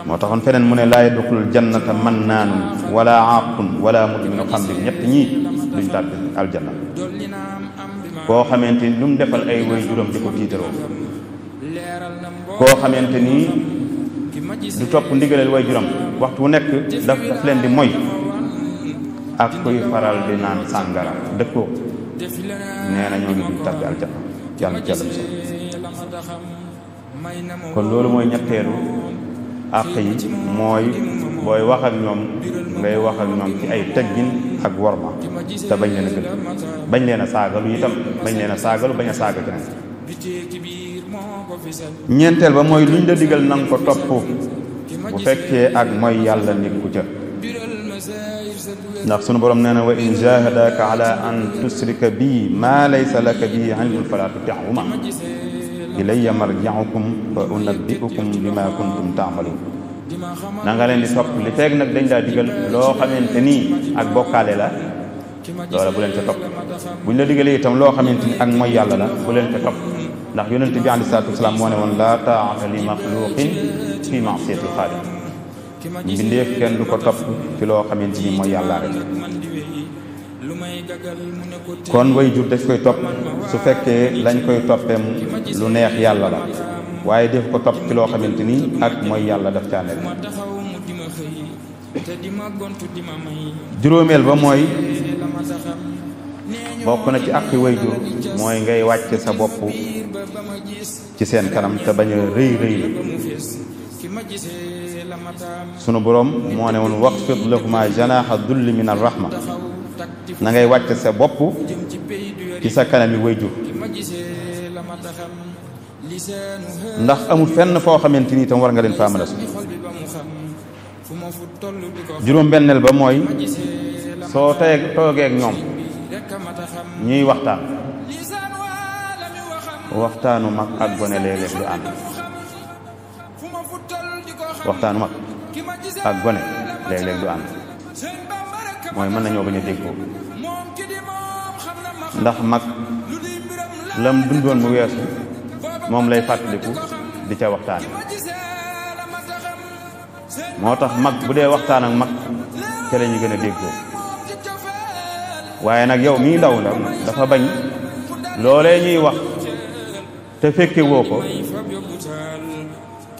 [SPEAKER 2] moo taxoon feneen mu ne laa yadxulul jannata mannaanun wala aaqun wala mudminu xamrin ñett ñii duñ tàbbi aljanna koo xamante ni lu mu defal ay wayjuram di ko tiitaroo koo xamante ni du topp ndigaleel wayjuram waxtu wu nekk daf leen di moy ak kuy faral di naan sàngara dëkkoo nee na ñooñu duñ tàbbi aljanna yàlla ci yàlla musal kon loolu mooy ñetteelu àq yi mooy booy wax ak ñoom ngay wax ak ñoom ci ay teggin ak worma te bañ leen a gën bañ leen a saagalu itam bañ leen a saagalu bañ a saaga keneen ñeenteel ba mooy luñ la digal na nga ko topp bu fekkee ak mooy yàlla nekku ca ndax sunu borom nee na wa in jahadaka ala an tusrika bi ma laysa laka bihi ilmun fala tuti'huma ilayya marji'ukum fa unabbi'ukum bima kuntum ta'malun na nga leen di topp li feeg nag dañ daa digal loo xamante ni ak bokkaale la loola bu leen ca topp buñ la digalee itam loo xamante ni ak mooy yàlla la bu leen ca topp ndax yonent bi alayhi salaatu wasalaam moo ne woon laa taa'ata li maxluqin fi ma'siyatil xaaliq mbindeef kenn du ko topp ci loo xamante ni mooy yàlla rek kon way jur daf koy topp su fekkee lañ koy toppee lu neex yàlla la waaye def ko topp ci loo xamante ni ak mooy yàlla daf caa nekk. juróomeel ba mooy bokk na ci àqi way jur mooy ngay wàcce sa bopp ci seen kanam te bañ a rëy rëy la sunu boroom moo ne woon waxfid lahuma janaaxa dulli min ar-rahma na ngay wàcce sa bopp ci sa kanam yi way jur ndax amul fenn foo xamante ni itam war nga leen faa mën a su juróom benneel ba mooy soo toogee ak ñoom ñuy waxtaanu mag ak gone léeg-léeg du ànd waxtaanu mag ak gone léeg-léeg du ànd mooy mën nañoo bañ a déggoo ndax mag lam dundoon mu weesu moom lay fàttaliku di ca waxtaane moo tax mag bu dee waxtaan ak mag ca la ñu gën a déggoo waaye nag yow mii ndaw dafa bañ loolee ñuy wax te fekke woo ko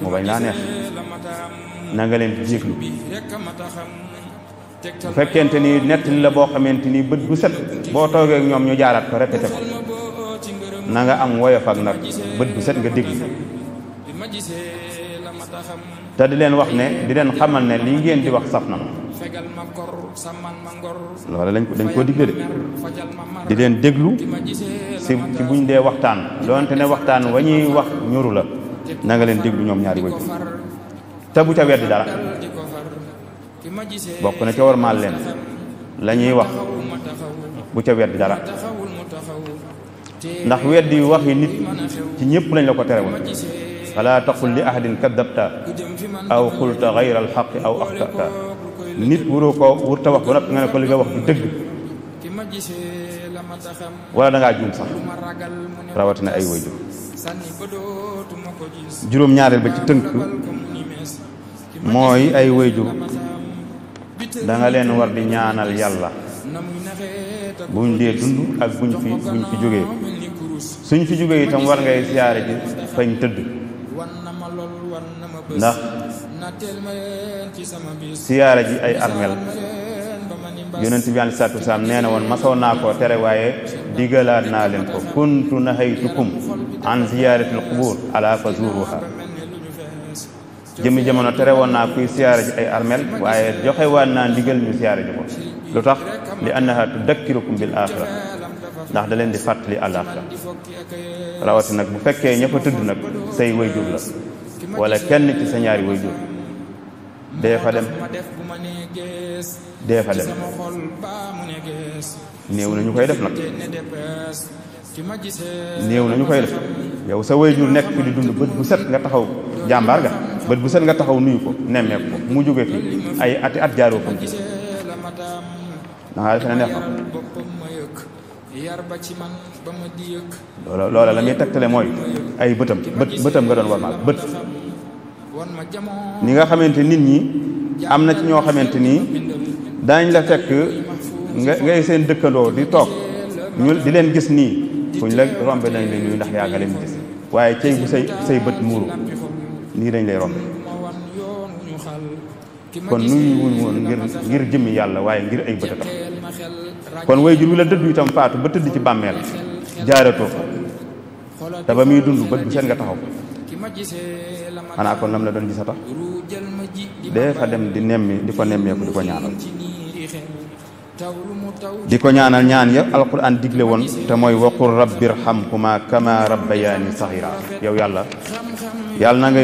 [SPEAKER 2] mu bañ laa neex na nga leen di jéglu bu fekkente ni nettali la boo xamante ni bët bu set boo toogee ak ñoom ñu jaaraat ko répété ko na nga am woyof ak nag bët bu set nga déglu te di leen wax ne di leen xamal ne lii ngeen di wax saf na ma loola dañ koo digle de di leen déglu ci buñ dee waxtaan doonte ne waxtaan wa ñuy wax ñoru la na nga leen déglu ñoom ñaari wajur te bu ca weddi dara bokk na ca warmaal leen la ñuy wax bu ca weddi dara ndax weddi waxi nit ci ñëpp lañ la ko tere woon fala taqul li ahadin kadabta aw qulta gayra alxaqi aw axtata nit wurta wax ba noppi nga ne ko li nga wax du dëgg wala da ngaa juum sax rawatina ay wayjur juróom-ñaareel ba ci tënk mooy ay wayjur da nga leen war di ñaanal yàlla buñ dee dund ak buñ fi jógee suñ fi jógee itam war ngay siyaare ji fañ tëdd ndax siyaare ji ay armel yonent bi alayhi salaatu wasalaam nee na woon masoon naa koo tere waaye digalaat naa leen ko kuntu nahaytukum an ziyaaratil qubur ala fa zuruha jëmmi jamono tere woon naa kuy siyaare ji ay armel waaye joxe waan naa ndigal ñu siyaare ji ko lu tax li annaha tudakkirukum bil axira ndax da leen di fàttali àllaaxira rawati nag bu fekkee ña fa tëdd nag say wayjur la wala kenn ci sa ñaari wayjur dee fa dem néew na ñu koy def nag néew na ñu koy def yow sa wayjur nekk fi di dund bët bu set nga taxaw jàmbaar ga bët bu set nga taxaw nuyu ko nemmeeku ko mu jóge fi ay ati at jaaroo ko gis dangaa defe ne neex na loola la muy tegtale mooy ay bëtam nga doon war maal bët ni nga xamante nit ñi am na ci ñoo xamante ni daañ la fekk ngay seen dëkkandoo di toog ñu di leen gis nii fuñ la rombe dañ leen nuyu ndax yaa nga leen gis waaye cey bu say bët muuru nii dañ lay rombe kon nuyu wuñ woon ngir jëmmi yàlla waaye ngir ay bët a tax kon way jur wi la dëddu itam faatu ba tëdd ci bàmmeel jaaratoo fa te ba muy dund bët bu seen nga taxaw xanaa kon lam la doon gis a tax dee fa dem di ko nemmeeku di ko ñaanal di ko ñaanal ñaan ya alquran digle woon te mooy waqul rabbirhamhuma kama rabbayani saghira yow yàlla na nga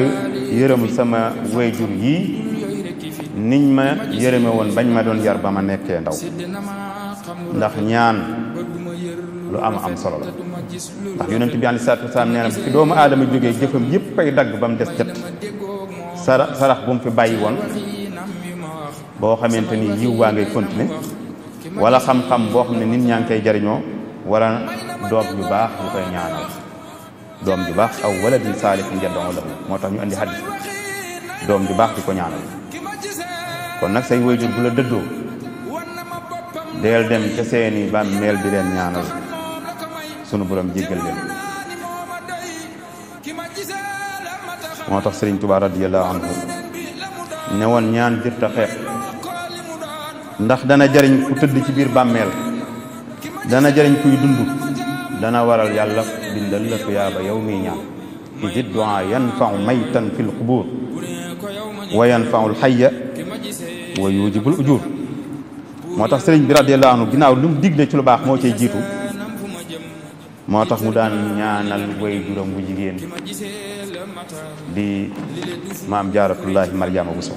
[SPEAKER 2] yërëm sama wayjur yii niñ ma yërëme woon bañ ma doon yar ba ma nekkee ndaw ndax ñaan lu am solo la ndax yonent bi alayhi salaatu wasalaam nee na bu fi doomu aadama jógee jëfam yëpp ay dagg ba mu des cet sarax bu mu fi bàyyi woon boo xamante ni yiw waa ngay continuer wala xam-xam boo xam ne nit ñaa ngi koy jariñoo wala doom ju baax ñu koy ñaanal doom ju baax aw waladin saalihin yad'u lahu moo tax ñu andi hadis doom ju baax di ko ñaanal kon nag say waajur bu la dëddoo deel dem ca seeni bàmmeel di leen ñaanal sunu borom jéggal leen. moo tax Sëriñ Tuubaa radiyallahu anhu ne woon ñaan jërta xeeb ndax dana jariñ ku tëdd ci biir bàmmeel, dana jariñ kuy dund, dana waral yàlla bindal la tuyaaba yow miy ñaan. id du'a yanfa'u maytan fil qubur wa yanfa'u al-hayya wa yujibul ujur. moo tax sëriñ bi radiyallahu anhu ginnaaw lu mu digle ci lu baax moo cay jiitu, moo tax mu daan ñaanal way juróom bu jigéen di maam jaaratullahi Maryaama Buso.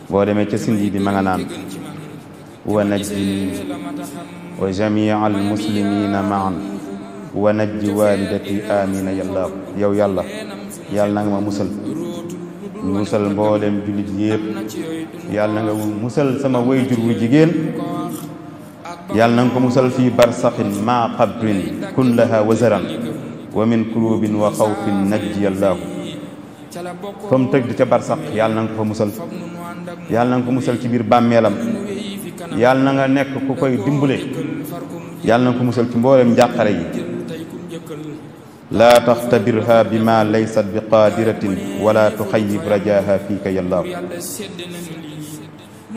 [SPEAKER 2] boo demee ca sindi bi ma nga naan wa najjini wa jamia al muslimina maan wa najji walidati amina yàlla yow yàlla na nga ma musal mboolem jullit yépp, yàlla na nga musal sama wayjur wu jigéen, yàlla na nga ko musal fii barsaxin ma qabrin kun laha wazaran wa min kurubin wa xawfin najji yàllaahu. fa mu tëgg ca barsax yàlla na nga ko fa musal, yàlla na nga ko musal ci biir bàmmeelam, yàlla na nga nekk ku koy dimbale, yàlla na nga ko musal ci mboolem njàqare yi. laa taxtabirha bi ma laysat bi qaadiratin wala tuxayib rajaha fiika yàllaahu.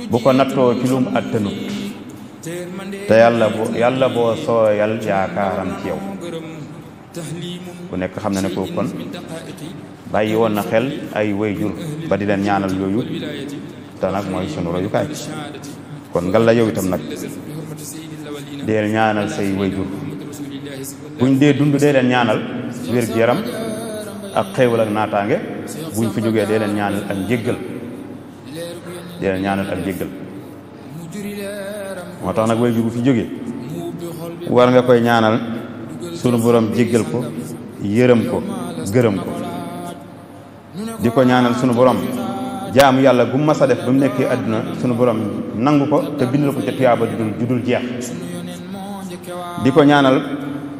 [SPEAKER 2] bu ko nattoo ci lum attanut te yàlla boo sooyal yaakaaram ci yow. ku nekk xam na ne ko kon bàyyi woon na xel ay wayjur ba di leen ñaanal yooyu te nag mooy sunu royukaay. kon ngal la yow itam nag deel ñaanal say wayjur, buñ dee dund dee leen ñaanal wér-gu-yaram ak xéewal ak naataange, buñ fi jógee dee leen ñaanal ak njéggal, dee leen ñaanal ak njéggal. moo tax nag wayjur bu fi jógee war nga koy ñaanal sunu borom jéggal ko, yërëm ko, gërëm ko. di ko ñaanal sunu borom jaamu yàlla gu mas a def ba mu nekkee àdduna sunu borom nangu ko te bindal ko ca tuyaaba ju dul jeex. di ko ñaanal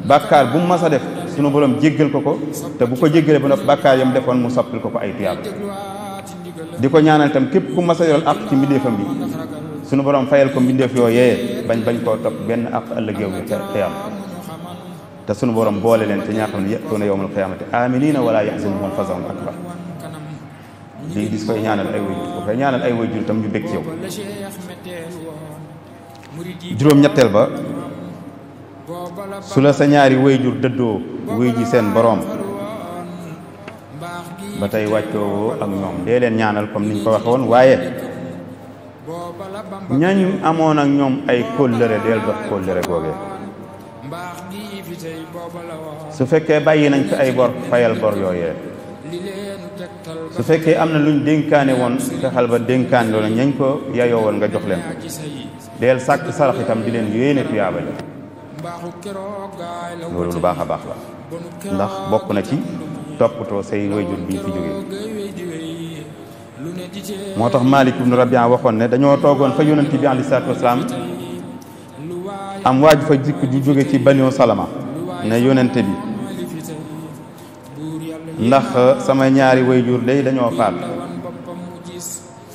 [SPEAKER 2] bàkkaar bu mu mas a def sunu borom jéggal ko te bu ko jéggalee ba noppi bàkkaar yam defoon mu soppil ko ay tuyaaba. di ko ñaanal itam képp ku mas a yoral àq ci mbindeefam bi sunu borom fayal ko mbindeef yooyee bañ koo topp benn àq ëllëg yow mi xiyam. te sunu borom boole leen ci ñaa xam ne ya'tuuna yawmal qiyaamati aaminiina wala yaxzunuhumul faza'ul akbar. lii dis koy ñaanal ay wayjur, bu koy ñaanal ay wayjur tam ñu bég ci yow. juróom-ñetteel ba su la sa ñaari wayjur dëddoo wuy ji seen boroom ba tey wàccoo ak ñoom dee leen ñaanal comme niñ ko waxe woon, waaye ñañu amoon ak ñoom ay kóllëre deel dox kóllëre googee. su fekkee bàyyi nañ fi ay bor fayal bor yooyee. su fekkee am na luñ dénkaane woon fexal ba dénkaane loolu ñañ ko yayoo woon nga jox leen ko. deel sàkk sarax itam di leen yéene tuyaaba ji. loolu lu baax a baax la ndax bokk na ci toppatoo say wayjur bi fi jógee. moo tax Maalik ibnu Rabi'a waxoon ne dañoo toogoon fa yonent bi alayhi salaatu wasalaam am waaju fa jikk ju jóge ci Banu Salama ne yonente bi ndax sama ñaari wayjur day dañoo faat,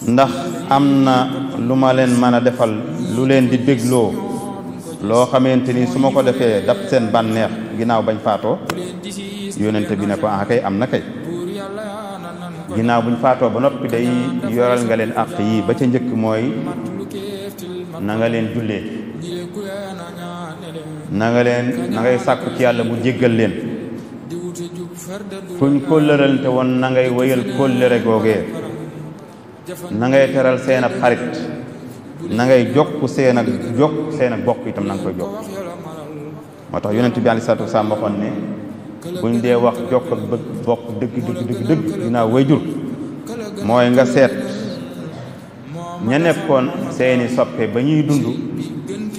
[SPEAKER 2] ndax am na lu ma leen mën a defal lu leen di bégloo loo xamante ni su ma ko defee dab seen bànneex ginnaaw bañ faatoo. yonente bi ne ko kay am na kay. ginnaaw buñ faatoo ba noppi day yoral nga leen àq yi ba ca njëkk mooy na nga leen jullee, na ngay sàkku ci yàlla mu jéggal leen. kuñ kóllërante woon na ngay wéyal kóllëre googee, na ngay teral seen ab xarit, na ngay jokk seen ak bokk itam na nga koy jokk. moo tax yonent bi alayhi salaatu wasalaam waxoon ne buñ dee wax jokk ak bokk dëgg ginnaaw wayjur mooy nga seet ña nekkoon seeni soppe ba ñuy dund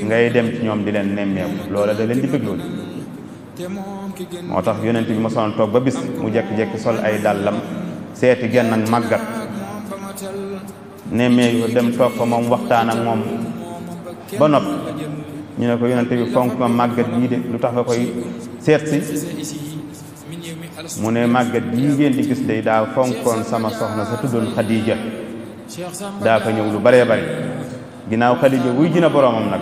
[SPEAKER 2] ngay dem ci ñoom di leen nemmeeku, loola da leen di bëgg loolu. moo tax yonent bi mosoon toog ba bis mu jekki-jekki sol ay dàllam seeti genn ak màggat nemmeeku dem toog fa moom waxtaan ak moom ba nopp ñu ne ko yonent bi fonk nga màggat bii de lu tax nga koy seet si. mu ne màggat bii ngeen di gis day daa fonkoon sama soxna sa tuddoon Xadiija daa fa ñëw lu baree bari ginnaaw Xadija wuy ji na boroomam nag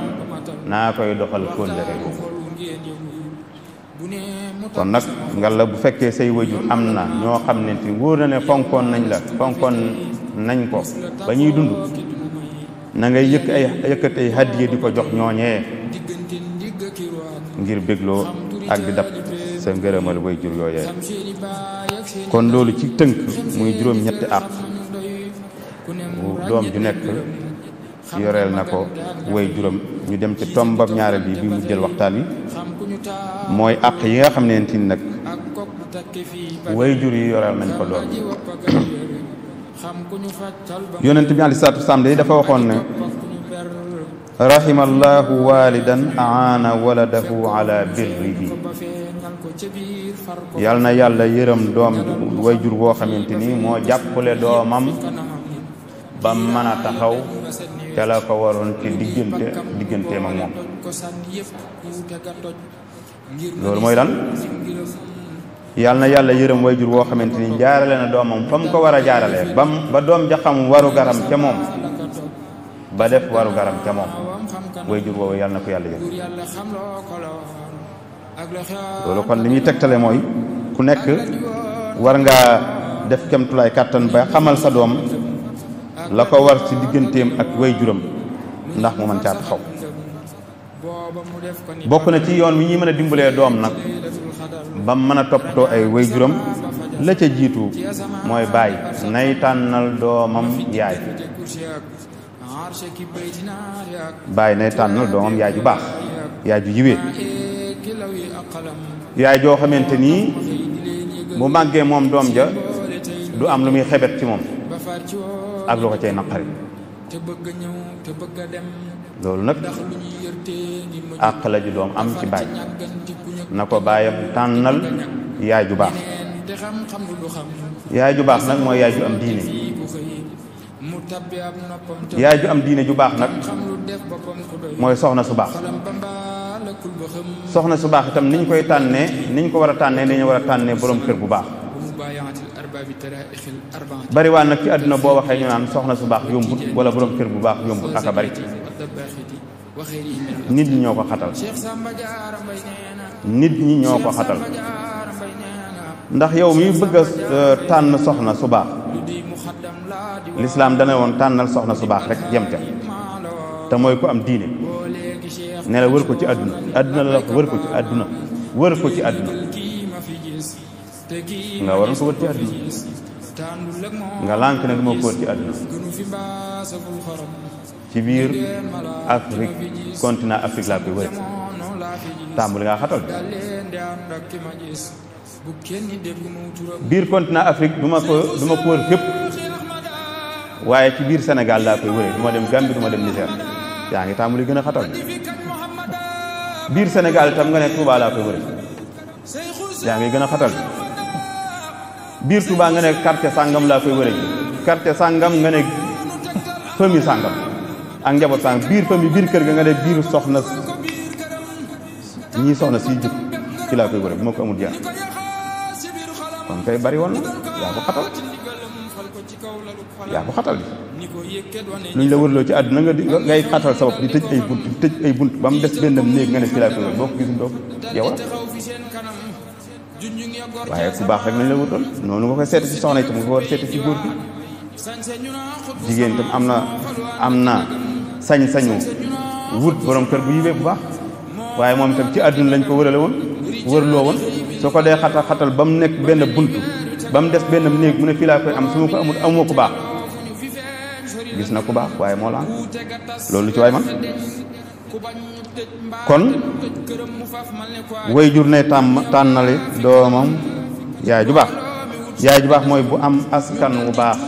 [SPEAKER 2] naa koy doxal kóllëre boobu kon nag ngal la bu fekkee say wayjur am na ñoo xam ne te wóor na ne fonkoon nañ ko ba ñuy dund na ngay yëkkat ay hadiya di ko jox ñooñee ngir bégloo ak di dab sa ngërëmal wayjur yooyee kon loolu ci tënk muy juróom-ñetti àq doom ju nekk yoreel na ko wayjuram. ñu dem ci tombab ñaareel bi mu jël waxtaan wi mooy àq yi nga xam ne nag wayjur yi yoreel nañ ko doom yonent bi alayhi salaatu wasalaam day dafa waxoon ne rahimallahu walidan aana waladahu ala birrihi yal na yàlla yërëm doom wayjur boo xamante ni moo jàppale doomam ba mën a taxaw ca la ko waroon ci digganteem ak moom loolu mooy lan yal na yàlla yërëm wayjur boo xamante ni jaarale na doomam fa mu ko war a jaaralee ba doom ja xam waru garam ca moom ba def waru garam ca moom wayjur boobu yal na ko yàlla yërëm loolu kon li muy tegtale mooy ku nekk war ngaa def kemtulaay kàttan ba xamal sa doom la ko war ci digganteem ak wayjuram ndax mu mën caa taxaw bokk na ci yoon wi ñuy mën a dimbalee doom nag ba mën a toppatoo ay wayjuram la ca jiitu mooy baay nay tànnal doomam yaay baay nay tànnal doomam yaay ju baax yaay ju yiwee yaay joo xamante nii bu màggee moom doom ja du am lu muy xebet ci moom ak lu ko cay naqari loolu nag àq la ju doom am ci baay na ko baayam tànnal yaay ju baax yaay ju baax nag mooy yaay ju am diine yaay ju am diine ju baax nag mooy soxna su baax soxna su baax itam niñ koy tànnee niñ ko war a tànnee dañu war a tànnee borom kër bu baax bari waa nag ci àdduna boo waxee ñu naan soxna su baax yombut wala borom kër bu baax yombut aka bari nit ñi ñoo ko xatal ndax yow mi bëgg a tànn soxna su baax lislaam dana woon tànnal soxna su baax rek yem ca te mooy ko am diine ne la wër ko ci àdduna la wër ko ci àdduna nga waroon ko wër ci àdduna nga lànk ne duma ko wër ci àdduna ci biir Afrique continent Afrique laa koy wër tàmbali ngaa xatal biir continent Afrique duma ko wër fépp waaye ci biir Sénégal laa koy wëree duma dem Gambie duma dem Niger yaa ngi tàmbali gën a xatal biir Sénégal itam nga ne Touba laa koy wëree yaa ngi gën a xatal biir Touba nga ne quartier sàngam laa koy wëree quartier sàngam nga ne famille sàngam ak njaboot sàngam biir famille biir kër ga nga ne biir soxna ñii soxna si jub ci laa koy wëree bu ma ko amul jaar kon kay bari woon na yaa ko xatal bi luñ la wërloo ci àdduna ngay xatal sa bopp di tëj ay bunt ba mu des benn néeg nga ne ci laa koy wër boo ko gisul doo yow la waaye ku baax rek nañ la wutal noonu nga koy seeti ci soxna itam nga ko war a seeti ci góor gi jigéen itam am na sañ-sañu wut borom kër bu yibee bu baax waaye moom itam ci àdduna lañ ko wërloo woon soo ko dee xatal ba mu nekk benn bunt ba mu des benn néeg mu ne fii laa koy am su ma ko amul amoo ku baax gis na ku baax waaye moo laan loolu ci waay man kon waajur ne tànnali doomam yaay ju baax mooy bu am askan wu baax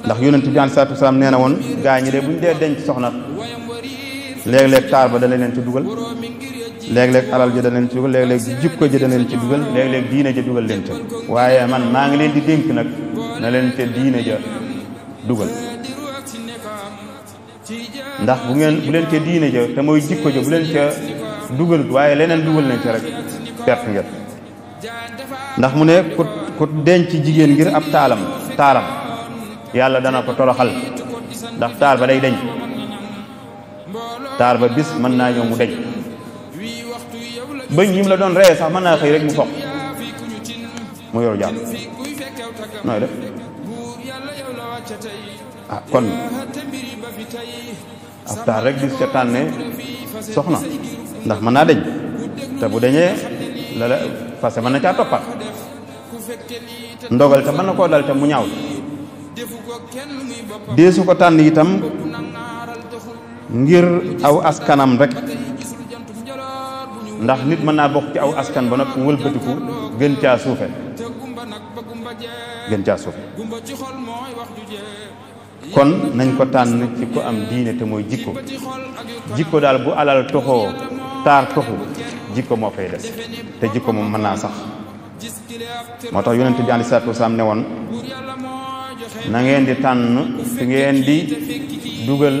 [SPEAKER 2] ndax yonent bi alayhi salaatu wasalaam nee na woon gaa ñi de buñ dee denc soxna léeg-léeg taar ba dana leen ci dugal léeg-léeg alal ja dana leen ci dugal léeg-léeg jikko ja dana leen ci dugal léeg-léeg diine ja dugal leen ca waaye man maa ngi leen di dénk nag na leen ca diine ja dugal ndax bu leen ca diine ja te mooy jikko ja bu leen ca dugalut waaye leneen dugal leen ca rek perte ngeen ndax mu ne ku denc jigéen ngir ab taalam yàlla dana ko toroxal ndax taar ba day deñ taar ba bis mën naa ñëw mu deñ bëñ yi mu la doon ree sax mën naa xëy rek mu foq mu yoru jàpp nooy def kon ab taar rek bis ca tànne soxna ndax mën naa deñ te bu deñee la la parce que mën na caa toppat ndogal te mën na koo dal te mu ñaaw deesu ko tànn itam ngir aw askanam rek ndax nit mën naa bokk ci aw askan ba noppi wëlbatiku gën caa suufe kon nañ ko tànn ci ko am diine te mooy jikko daal bu alal toxoo taar toxu jikko moo fay des te jikko moom mën naa sax moo tax yonent bi alayhi salaatu wasalaam ne woon na ngeen di tànn fi ngeen di dugal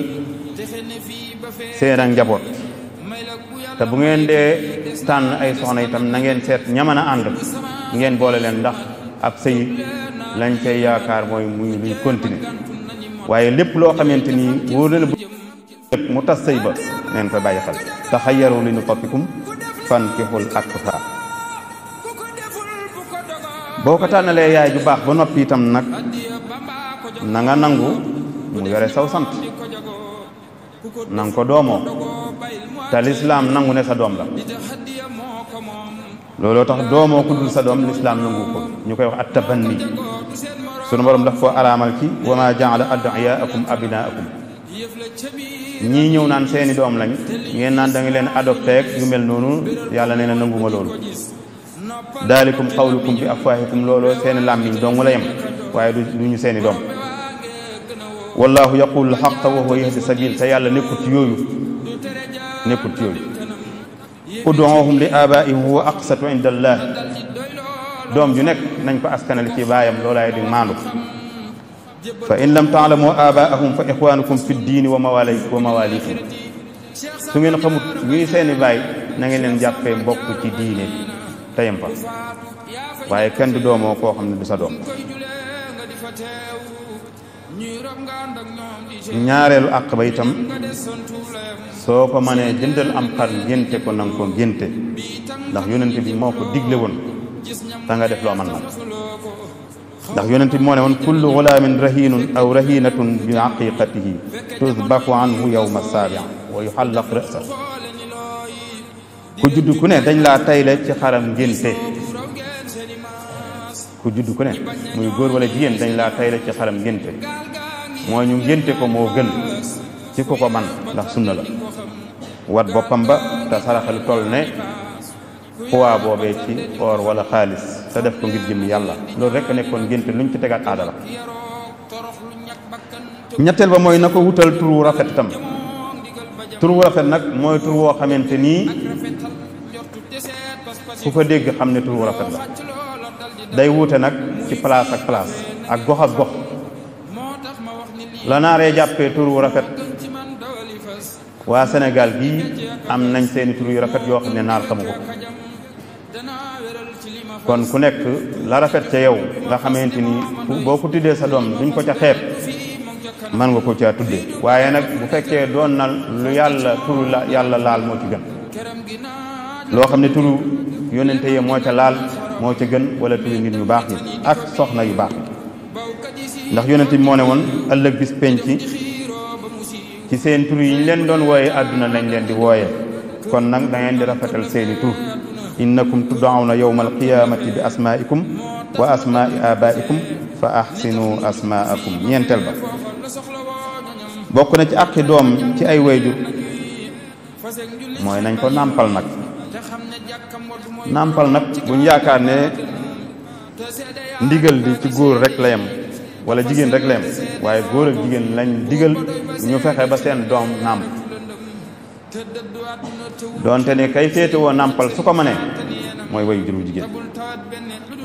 [SPEAKER 2] seen ak njaboot te bu ngeen dee tànn ay soxna itam na ngeen seet ñaman a ànd ngeen boole leen ndax ab sëy lañ cay yaakaar mooy muy luy continuer waaye lépp loo xamante ni wóor na la bu mu tas sëy ba neen koy bàyyi xel taxayyaru li nutaffikum fankihul akfa boo ko tànnalee yaay ju baax ba noppi itam nag na nga nangu mu yore saw sant nanga ko doomoo te lislaam nangu ne sa doom la looloo tax doomoo ku dul sa doom lislaam nangu ko ñu koy wax at tabanni sunu borom daf koo araamal ci wa ma jaala ad'iyaakum abnaakum ñii ñëw naan seeni doom lañ ngeen naan da nga leen adopté ak yu mel noonu yàlla nee na nanguma loolu daalikum qawlukum bi afwaahikum looloo seeni làmmiñ dong la yem waaye du ñu seeni doom wallahu yaqulu al-haqqa wa huwa yahdi sabil te yàlla nekkut ci yooyu ud'uuhum li aabaa'ihim huwa aqsatu inda allah doom ju nekk nañ ko askanal ci baayam loolaay di maandu fa in lam ta'lamu aabaa'ahum fa ixwaanukum fi ddiini wa mawaaliikum su ngeen xamut ñuy seeni baay na ngeen leen jàppee mbokk ci diine tayam fa waaye kenn du doomoo koo xam ne du sa doom ñaareelu àq ba itam soo ko mënee jëndal am xar ngénte ko nanga ko ngénte ndax yonent bi moo ko digle woon da nga def loo mën nag ndax yonent bi moo ne woon kullu gulaamin rahinun aw rahinatun bi aqiqatihi tuzbaku anhu yawma saabi wa yuxallaq ra'sa ku judd ku ne dañ laa tayle ci xaram ngénte ku judd ku ne muy góor wala jigéen dañ laa tayle ci xaram ngénte mooy ñu ngénte ko moo gën ci ku ko man ndax sunna la wat boppam ba te saraxal toll ne poids boobee ci or wala xaalis te def ko ngir jëm yàlla loolu rek nekkoon ngénte luñ ci tegaat aada la ñetteel ba mooy na ko wutal tur wu rafet itam tur wu rafet nag mooy tur woo xamante nii ku ko dégg xam ne tur wu rafet la day wuute nag ci place ak place ak gox ak gox la naaree jàppee tur wu rafet waa Sénégal gii am nañ seeni tur yu rafet yoo xam ne naar xamu ko kon ku nekk la rafet ca yow nga xamante ni boo ko tuddee sa doom duñ ko ca xeeb mën nga ko caa tuddee waaye nag bu fekkee doon na lu yàlla turu la yàlla laal moo ci gën loo xam ne turu yónnente yi moo ca laal moo ca gën wala turu nit ñu baax ñi ak soxna yu baax ndax yónnente bi moo ne woon ëllëg bis penc ci seen tur yi ñu leen doon wooye àdduna lañ leen di wooye kon nag da ngeen di rafetal seeni tur innakum tud'awna yawma alqiyamati bi asma'ikum wa asma'i abaikum fa ahsinu asma'akum ñeenteel ba bokk na ci àqi doom ci ay wayjur mooy nañ ko nàmpal nag buñ yaakaar ne ndigal di ci góor rek la yem wala jigéen rek la yem waaye góor ak jigéen lañ digal ñu fexe ba seen doom nàmp doonte ne kay féete woo nàmpal su ko mënee mooy way juru jigéen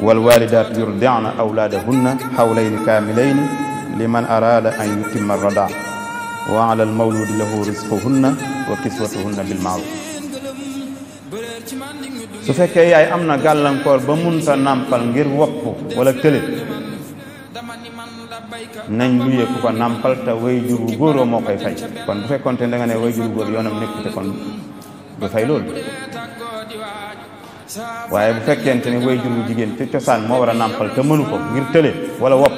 [SPEAKER 2] wal walidaatu yurdi'na awlaadahunna hawlayni kaamilayni liman araada an yutimma radaa wa ala al mawludi lahu rizquhunna wa kiswatuhunna bil ma'ruf su fekkee yaay am na gàllankoor ba munta nàmpal ngir wopp wala tële nañ luyee ku ko nàmpal te way jur wu góoroo moo koy fay. kon bu fekkoon te da nga ne way jur wu góor yoonam nekk te kon du fay loolu. waaye bu fekkente ne way jur wu jigéen ci cosaan moo war a nàmpal te mënu ko ngir tële wala wopp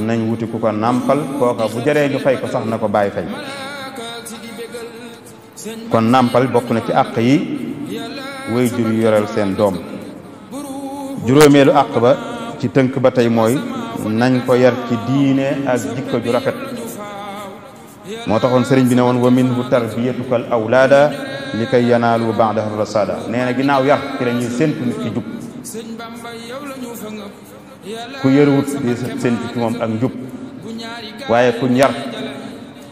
[SPEAKER 2] nañ wuti ku ko nàmpal kooka bu jaree ñu fay ko sax na ko bàyyi fay. kon nàmpal bokk na ci àq yi way jur yu yoreel seen doom. juróomeelu àq ba ci tënk ba tey mooy nañ ko yar ci diine ak jikko ju rafet. moo taxoon sëriñ bi ne woon wa minhu tarbiyatukal awlaada li kay yanaalu ba'dahu rasada. nee na ginnaaw yar ci la ñuy séntu nit ki jub. ku yëruwut di séntu ci moom ak njub waaye ku yar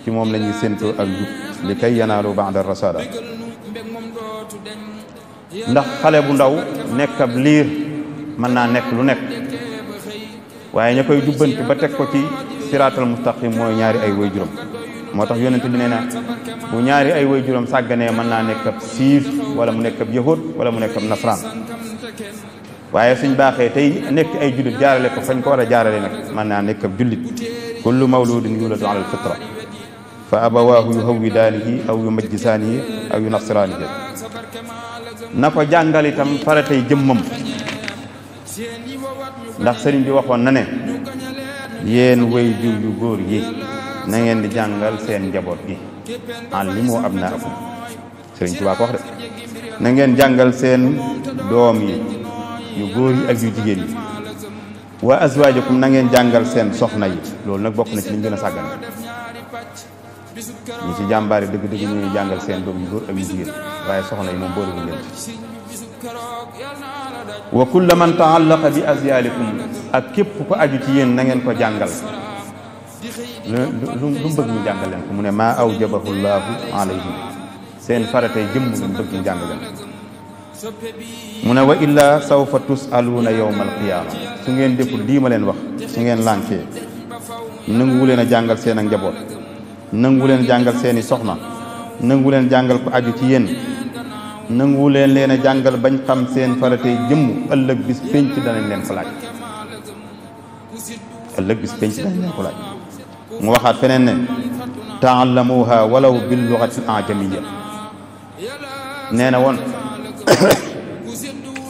[SPEAKER 2] ci moom la ñuy séntu ak njub li kay yanaalu ba'dahu rasada. ndax xale bu ndaw nekk ab liir mën naa nekk lu nekk waaye ña koy jubbanti ba teg ko ci siraatal mustaqim mooy ñaari ay waajuram. moo tax yonent bi nee na bu ñaari ay waajuram sàgganee mën naa nekk ab siif wala mu nekk ab yahud wala mu nekk ab nasraan. waaye suñ baaxee tey nekk ay jullit jaarale ko fañ ko war a jaarale nag mën naa nekk ab jullit. kullu mawludin yuladu ala alfitra fa abawaahu yuhawwidaanihi aw yumajjisaanihi aw yunassiraanihi. na ko jàngal itam faratay jëmmam ndax sëriñ bi waxoon na ne yéen waajur yu góor yi na ngeen di jàngal seen njaboot gi allimu abnaakum. sëriñ Tuubaa ko wax de na ngeen jàngal seen doom yi yu góor yi ak yu jigéen yi. wa azwaajakum na ngeen jàngal seen soxna yi. loolu nag bokk na ci liñ gën a sàggan ñi ci jàmbaari dëgg-dëgg ñuy jàngal seen doom yu góor ak yu jigéen waaye soxna yi moom boole bu leen ci. wa kulla man taallaqa bi azyaalikum ak képp ku aju ci yéen na ngeen ko jàngal. lu mu bëgg ñu jàngal leen ko mu ne maa awjabahu llaahu alayhim seen faratay jëmm lu mu bëgg ñu jàngal leen mu ne wa illaa sawfa tusaluuna yawmal qiyaama. su ngeen deful lii ma leen wax su ngeen lànkee nangu leen a jàngal seen ak njaboot nangu leen jàngal seeni soxna nangu leen jàngal ko aju ci yéen nangu leen a jàngal bañ xam seen faratay jëmm ëllëg bis penc danañ leen ko laaj. ëllëg bis penc danañ leen ko laaj. mu waxaat feneen ne taallamuha walaw bil lughati ajamiyya. nee na woon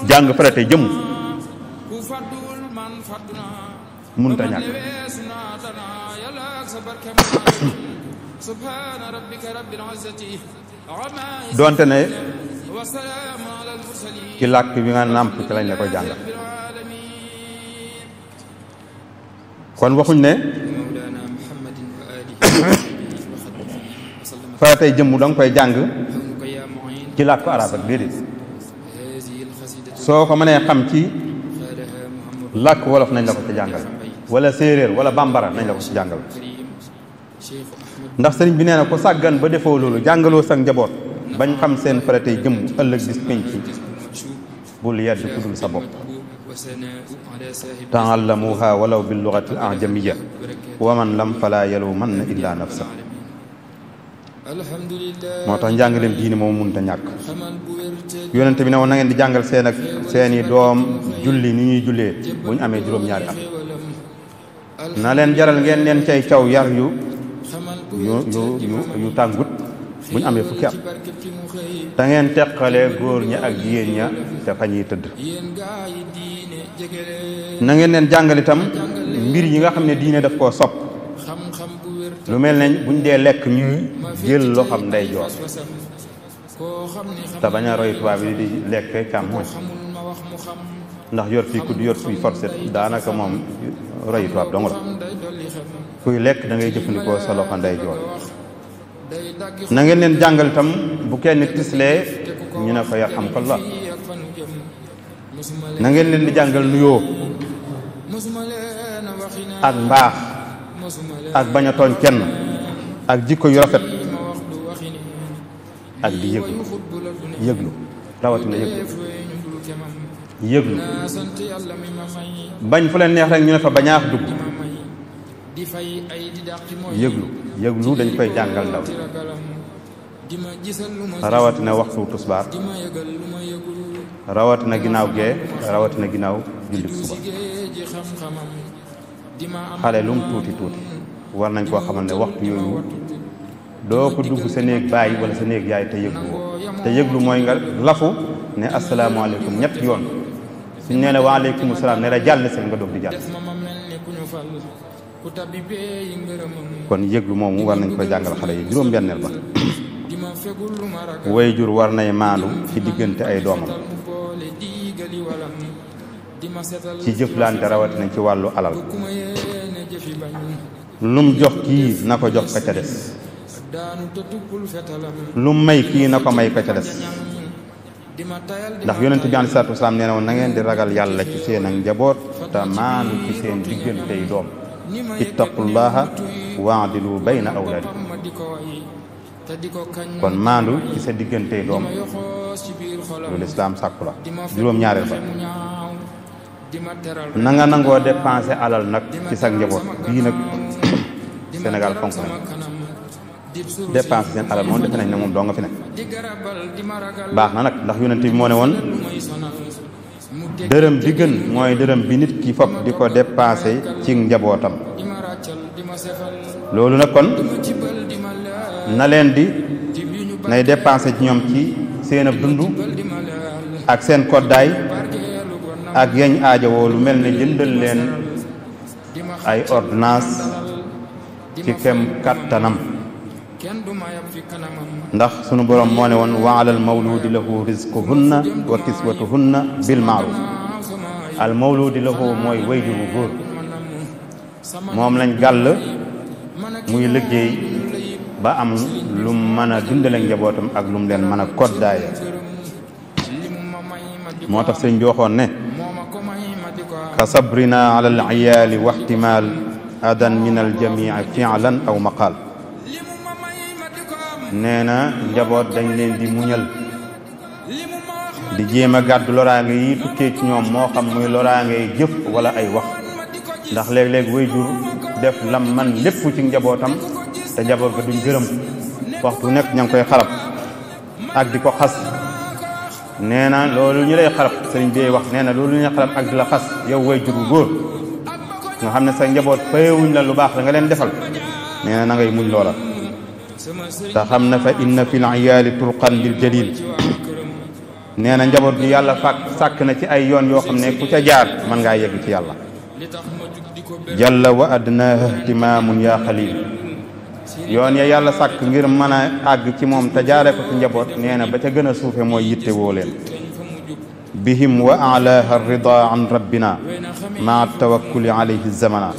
[SPEAKER 2] jàng faratay jëmm munta ñàkk. doonte ne ci làkk bi nga nàmp ci lañ la koy jàngal. kon waxuñ ne faratay jëmm da nga koy jàng ci làkk arab ak déedéet. soo ko mënee xam ci làkk wolof nañ la ko ci jàngal wala séeréer wala bambara nañ la ko ci jàngal. ndax sëriñ bi nee na ko sàggan ba defoo loolu jàngaloo sa njaboot bañ xam seen faratay jëmm ëllëg bis penc bul yedd ku dul sa bopp. taallamuha walaw bil lughati al ajamiyya wa man lam fala yalumanna illa nafsa. moo tax njàngaleem diine moom mënut a ñàkk. yonent bi ne woon na ngeen di jàngal seen ak seeni doom julli ni ñuy jullee bu ñu amee juróom-ñaari at. na leen jaral ngeen leen cay caw yar yu tàngut bu ñu amee fukki at. te ngeen teqalee góor ña ak jigéen ña te fa ñuy tëdd. na ngeen leen jàngal itam mbir yi nga xam ne diine daf koo sopp. lu mel ne buñ dee lekk ñuy jël loxam ndeyjoor te bañ a roy tubaab yi di lekk càmmooñ. ndax yor fii kudd yor fii forset daanaka moom roy tubaab dong la. kuy lekk da ngay jëfandikoo sa loxo ndeyjoor. na ngeen leen jàngal itam bu kenn tislee ñu ne ko yarhamkallah. na ngeen leen di jàngal nuyoo ak mbaax ak bañ a tooñ kenn ak jikko yu rafet ak di yëglu rawatina yëglu bañ fu leen neex rek ñu ne fa bañaax dugg. yëglu dañ koy jàngal ndaw rawatina waxtu tusbaar rawatina ginnaaw gee rawatina ginnaaw jullit suba. xale lum tuuti tuuti war nañ koo xamal ne waxtu yooyu doo ko dugg sa néeg bàyyi wala sa néeg yaay te yëglu woo te yëglu mooy nga lafu ne asalaamaaleykum ñetti yoon suñ nee ne waaleykum salaam ne la jàll seen nga doog di jàll kon yëglu moomu war nañ ko jàngal xale yi juróom-benneel ba waajur war nay maandu ci diggante ay doomam ci jëflante rawatina ci wàllu alal lum jox kii na ko jox ka ca des lum may kii na ko may ka ca des ndax yonent bi alayhi salaatu wasalaam nee na woon na ngeen di ragal yàlla ci seen ak njaboot te maandu ci seen diggantey doom ittaqullaha waadilu bayna awlaadikum kon maandu ci sa diggantey doom loolu islaam sàkku la juróom-ñaareel ba na nga nangoo dépenser alal nag ci sa njaboot bii nag Sénégal fonk na dépenser seen alal moom defe nañ ne moom doo nga fi nekk baax na nag ndax yonent bi moo ne woon dërëm bi gën mooy dërëm bi nit ki fop di ko dépenser ci njabootam loolu nag kon na leen di nay dépenser ci ñoom ci seen ab dund ak seen koddaay ak yeñ aajowoo lu mel ne jëndal leen ay ordonnance ci kem kattanam ndax sunu borom moo ne woon wa alal mawludi lahu rizquhunna wa kiswatuhunna bil ma'ruf al mawludi lahu mooy wayjur bu góor moom lañ gàll muy liggéey ba am lum mën a dundale njabootam ak lum leen mën a koddaaya moo tax sëñ bi waxoon ne ka sabrina ala al iyaali wa ihtimal adan min al jamii fi'lan aw maqaal nee na njaboot dañ leen di muñal di jéem a gàddu loraange yi tukkee ci ñoom moo xam muy loraange yi jëf wala ay wax ndax léeg-léeg waajur def lam man lépp ci njabootam te njaboot ga duñ gërëm waxtu nekk ña ngi koy xarab ak di ko xas nee na loolu ñu lay xarab sëriñ bi wax nee na loolu ñu lay xarab ak di la xas yow waajur bu góor nga xam ne sa njaboot fayewuñ la lu baax la nga leen defal nee na na ngay muñ loola te xam na fa inna fil iyaali turqan lil jalil nee na njaboot gi yàlla sàkk na ci ay yoon yoo xam ne ku ca jaar mën ngaa yegg ci yàlla jalla wa adnaaha ihtimaamun yaa xalil yoon ya yàlla sàkk ngir mën a àgg ci moom te jaare ko ci njaboot nee na ba ca gën a suufe mooy yitte woo leen bihim wa alaaha rida an rabbina maa tawakkuli alayhi zamana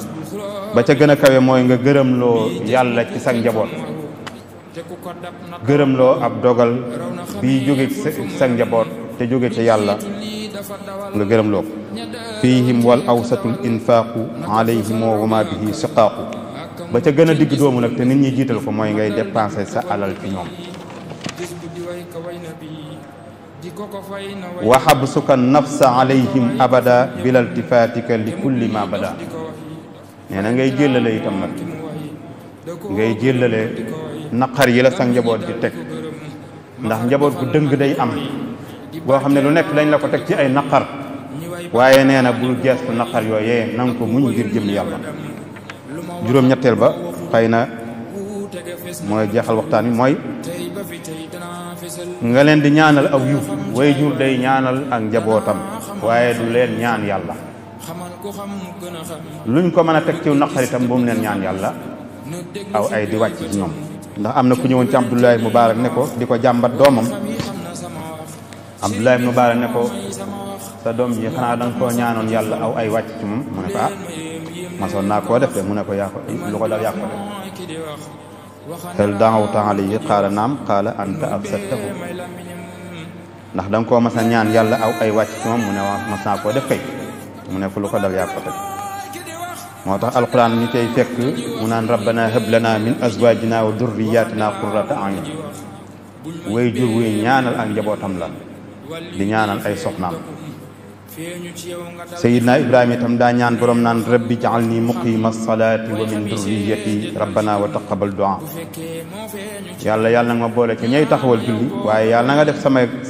[SPEAKER 2] ba ca gën a kawe mooy nga gërëmloo yàlla ci sa njaboot gërëmloo ab dogal bii jóge ci sa njaboot te jóge ci yàlla nga gërëmloo ko fihim wal awsatul infaaqu alayhim wa ma bihi siqaaqu ba ca gën a digg doomu nag te nit ñi jiital ko mooy ngay dépenser sa alal ci ñoom wa habsuka nafsa alayhim abada bilaltifaatika li kulli ma bada nee na ngay jëllale itam nag ngay jëllale naqar yi la sa njaboot di teg ndax njaboot gu dëng day am boo xam ne lu nekk dañ la ko teg ci ay naqar waaye nee na bul geestu naqar yooyee na nga ko muñ ngir jëm yàlla juróom-ñetteel ba xëy na mooy jeexal waxtaan wi mooy nga leen di ñaanal aw yiw waajur day ñaanal ak njabootam waaye du leen ñaan yàlla luñ ko mën a teg ci naqar itam bu mu leen ñaan yàlla aw ay di wàcc ci ñoom ndax am na ku ñëwoon ci Abdoulaye Moubarak ne ko di ko jàmbat doomam Abdoulaye Moubarak ne ko sa doom ji xanaa da nga koo ñaanoon yàlla aw ay wàcc ci moom mu ne ko ah masoon naa koo def de mu ne ko yaa ko lu ko dal yaa ko def hal da'awta alayhi qaala naam qaala anta afsadtahu ndax da nga koo mas a ñaan yàlla aw ay wàcc ci moom mu ne waa mas naa koo def kay mu ne ko lu ko dal yaa ko def moo tax alquran ñu koy fekk mu naan rabbana hab lana min azwajina wa durriyatina qurrata a'yun way jur wuy ñaanal ak njabootam la di ñaanal ay soxnaam Seydina Ibrahima itam daa ñaan borom naan rabbi ja'alni muqima salaati wa min durriyati rabbana wa taqabbal du'a yàlla na nga ma boole ci ñay taxawal julli waaye yàlla na nga def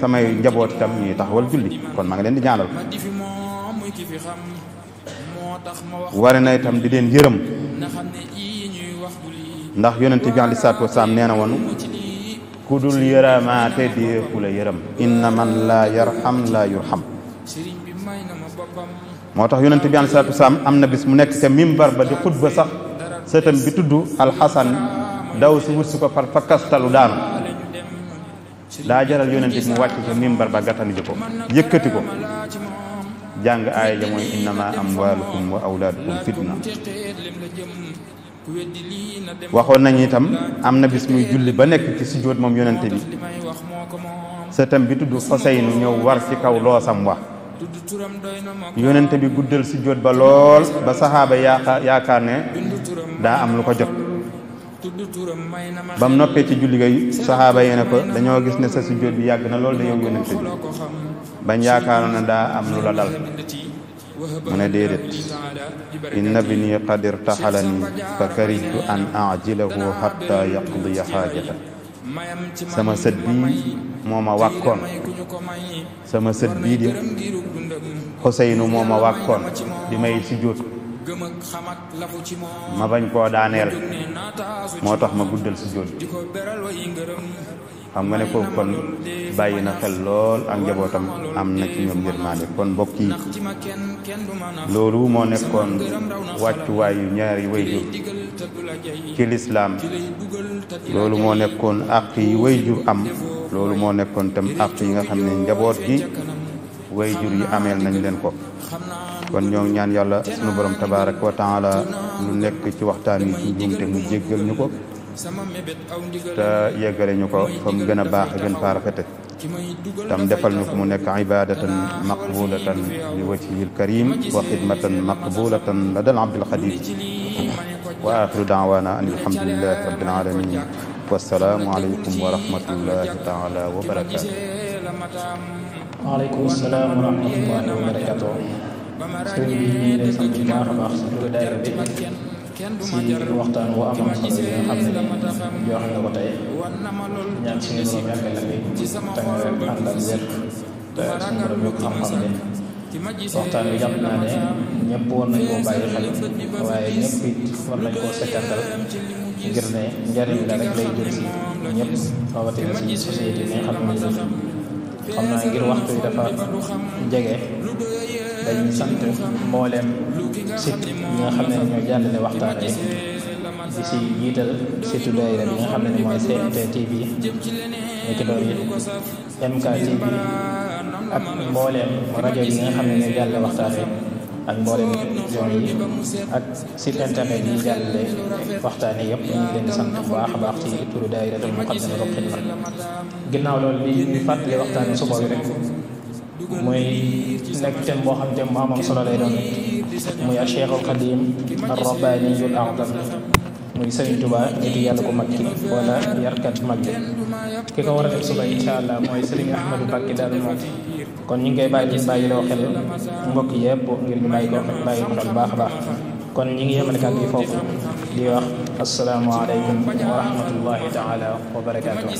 [SPEAKER 2] samay njaboot itam ñuy taxawal julli kon ma nga leen di ñaanal ware na itam di leen yërëm ndax yonente bi aleyhi salaatu wasalaam nee na woon ku dul yërëmaate deefu la yërëm inna man laa yarham laa yurham moo tax yonente bi aleyhi salaatu wasalaam am na bis mu nekk ca mimbar ba di xutba sax sëtam bi tudd alxasan daw si wut si ko par fakkastalu daanu daa jaral yonente bi mu wàcc ca mimbar ba gàttani ji ko yëkkati ko jàng aaya ja mooy innama amwalukum wa awlaadukum fitna waxoon nañu itam am na bis muy julli ba nekk ci sujjóot moom yonente bi sëtam bi tudd Xuseynu ñëw war ci kaw loosam wax yonente bi guddal sujjóot ba lool ba saxaaba yaakaar ne daa am lu ko jot ba mu noppee ci julli gay saxaaba yi ne ko dañoo gis ne sa sujjóot bi yàgg na lool da yow yonente bi bañ yaakaaroon ne daa am lu la dal mu ne déedéet inna bni qad irtaxalani fa karihtu an ajilahu hatta yaqdiya xaajata sama sët bii moo ma wàkkoon sama sët bii di Xuseynu moo ma wàkkoon di may sujjóot ma bañ koo daaneel moo tax ma guddal sujjóot bi xam nga ne foofu kon bàyyi na xel lool ak njabootam am na ci ñoom yërmande kon mbokk yi loolu moo nekkoon wàccuwaayu ñaari wayjur ci lislaam loolu moo nekkoon àq yi wayjur am loolu moo nekkoon tam àq yi nga xam ne njaboot gi wayjur yi ameel nañ leen ko kon ñoo ñaan yàlla sunu borom tabaaraka wa taala lu nekk ci waxtaan yi ci njuumte mu jéggal ñu ko te yeggale ñu ko fa mu gën a baax gën faa rafete tam defal ñu ko mu nekk ibadatan maqbulatan li wajhihil karim wa xidmatan maqbulatan ladal abdil xadim wa axiru daawana an alhamdulillahi rabbil alamin wassalaamu aleykum wa rahmatullahi taala wa barakatuh.
[SPEAKER 1] waaleykum salaam wa rahmatullahi wa barakatuh. sëriñ bi ñu ngi lay sant bu baax a baax si daayira bi si waxtaan wu am solo bi nga xam ne joxe nga ko tey ñaan suñu borom yàggal la fi te nga ànd ak wér te suñu borom yokk xam-xam ne waxtaan bi jàpp naa ne ñëpp war nañ koo bàyyi xel waaye ñëpp it war nañ koo settantal ngir ne njariñ la rek lay jël si ñëpp rawatina si société bi nga xam ne xam naa ngir waxtu yi dafa jege dañuy sant mbooleem site yi nga xam ne ñoo jàllale waxtaan yi di si jiital site daayira bi nga xam ne mooy CNT TV ñu ki doon MK TV ak mbooleem rajo yi nga xam ne ñoo jàllale waxtaan yi ak mbooleem émission yi ak site internet yi jàllale waxtaan yi yëpp ñu ngi leen di sant bu baax a baax ci turu daayiratul Muqaddamatul Xidma ginnaaw loolu li ñuy fàttali waxtaan yi suba bi rek mooy nekk thème boo xam thème bu am solo lay doon muy a Cheikhul Xadim ar-Rabbaniyul A'zam muy Sëriñ Tuubaa nit yàlla ko mag ki wala yarkat mag bi ki ko war a def suba incha allah mooy Sëriñ Ahmadou Mbacké Darou Mouhty kon ñu ngi koy bàyyi loo xel mbokk yëpp ngir ñu bàyyi ko xel baax a baax kon ñi ngi yemale kàddu yi foofu di wax asalaamaaleykum wa rahmatullahi taala wa barakaatuh.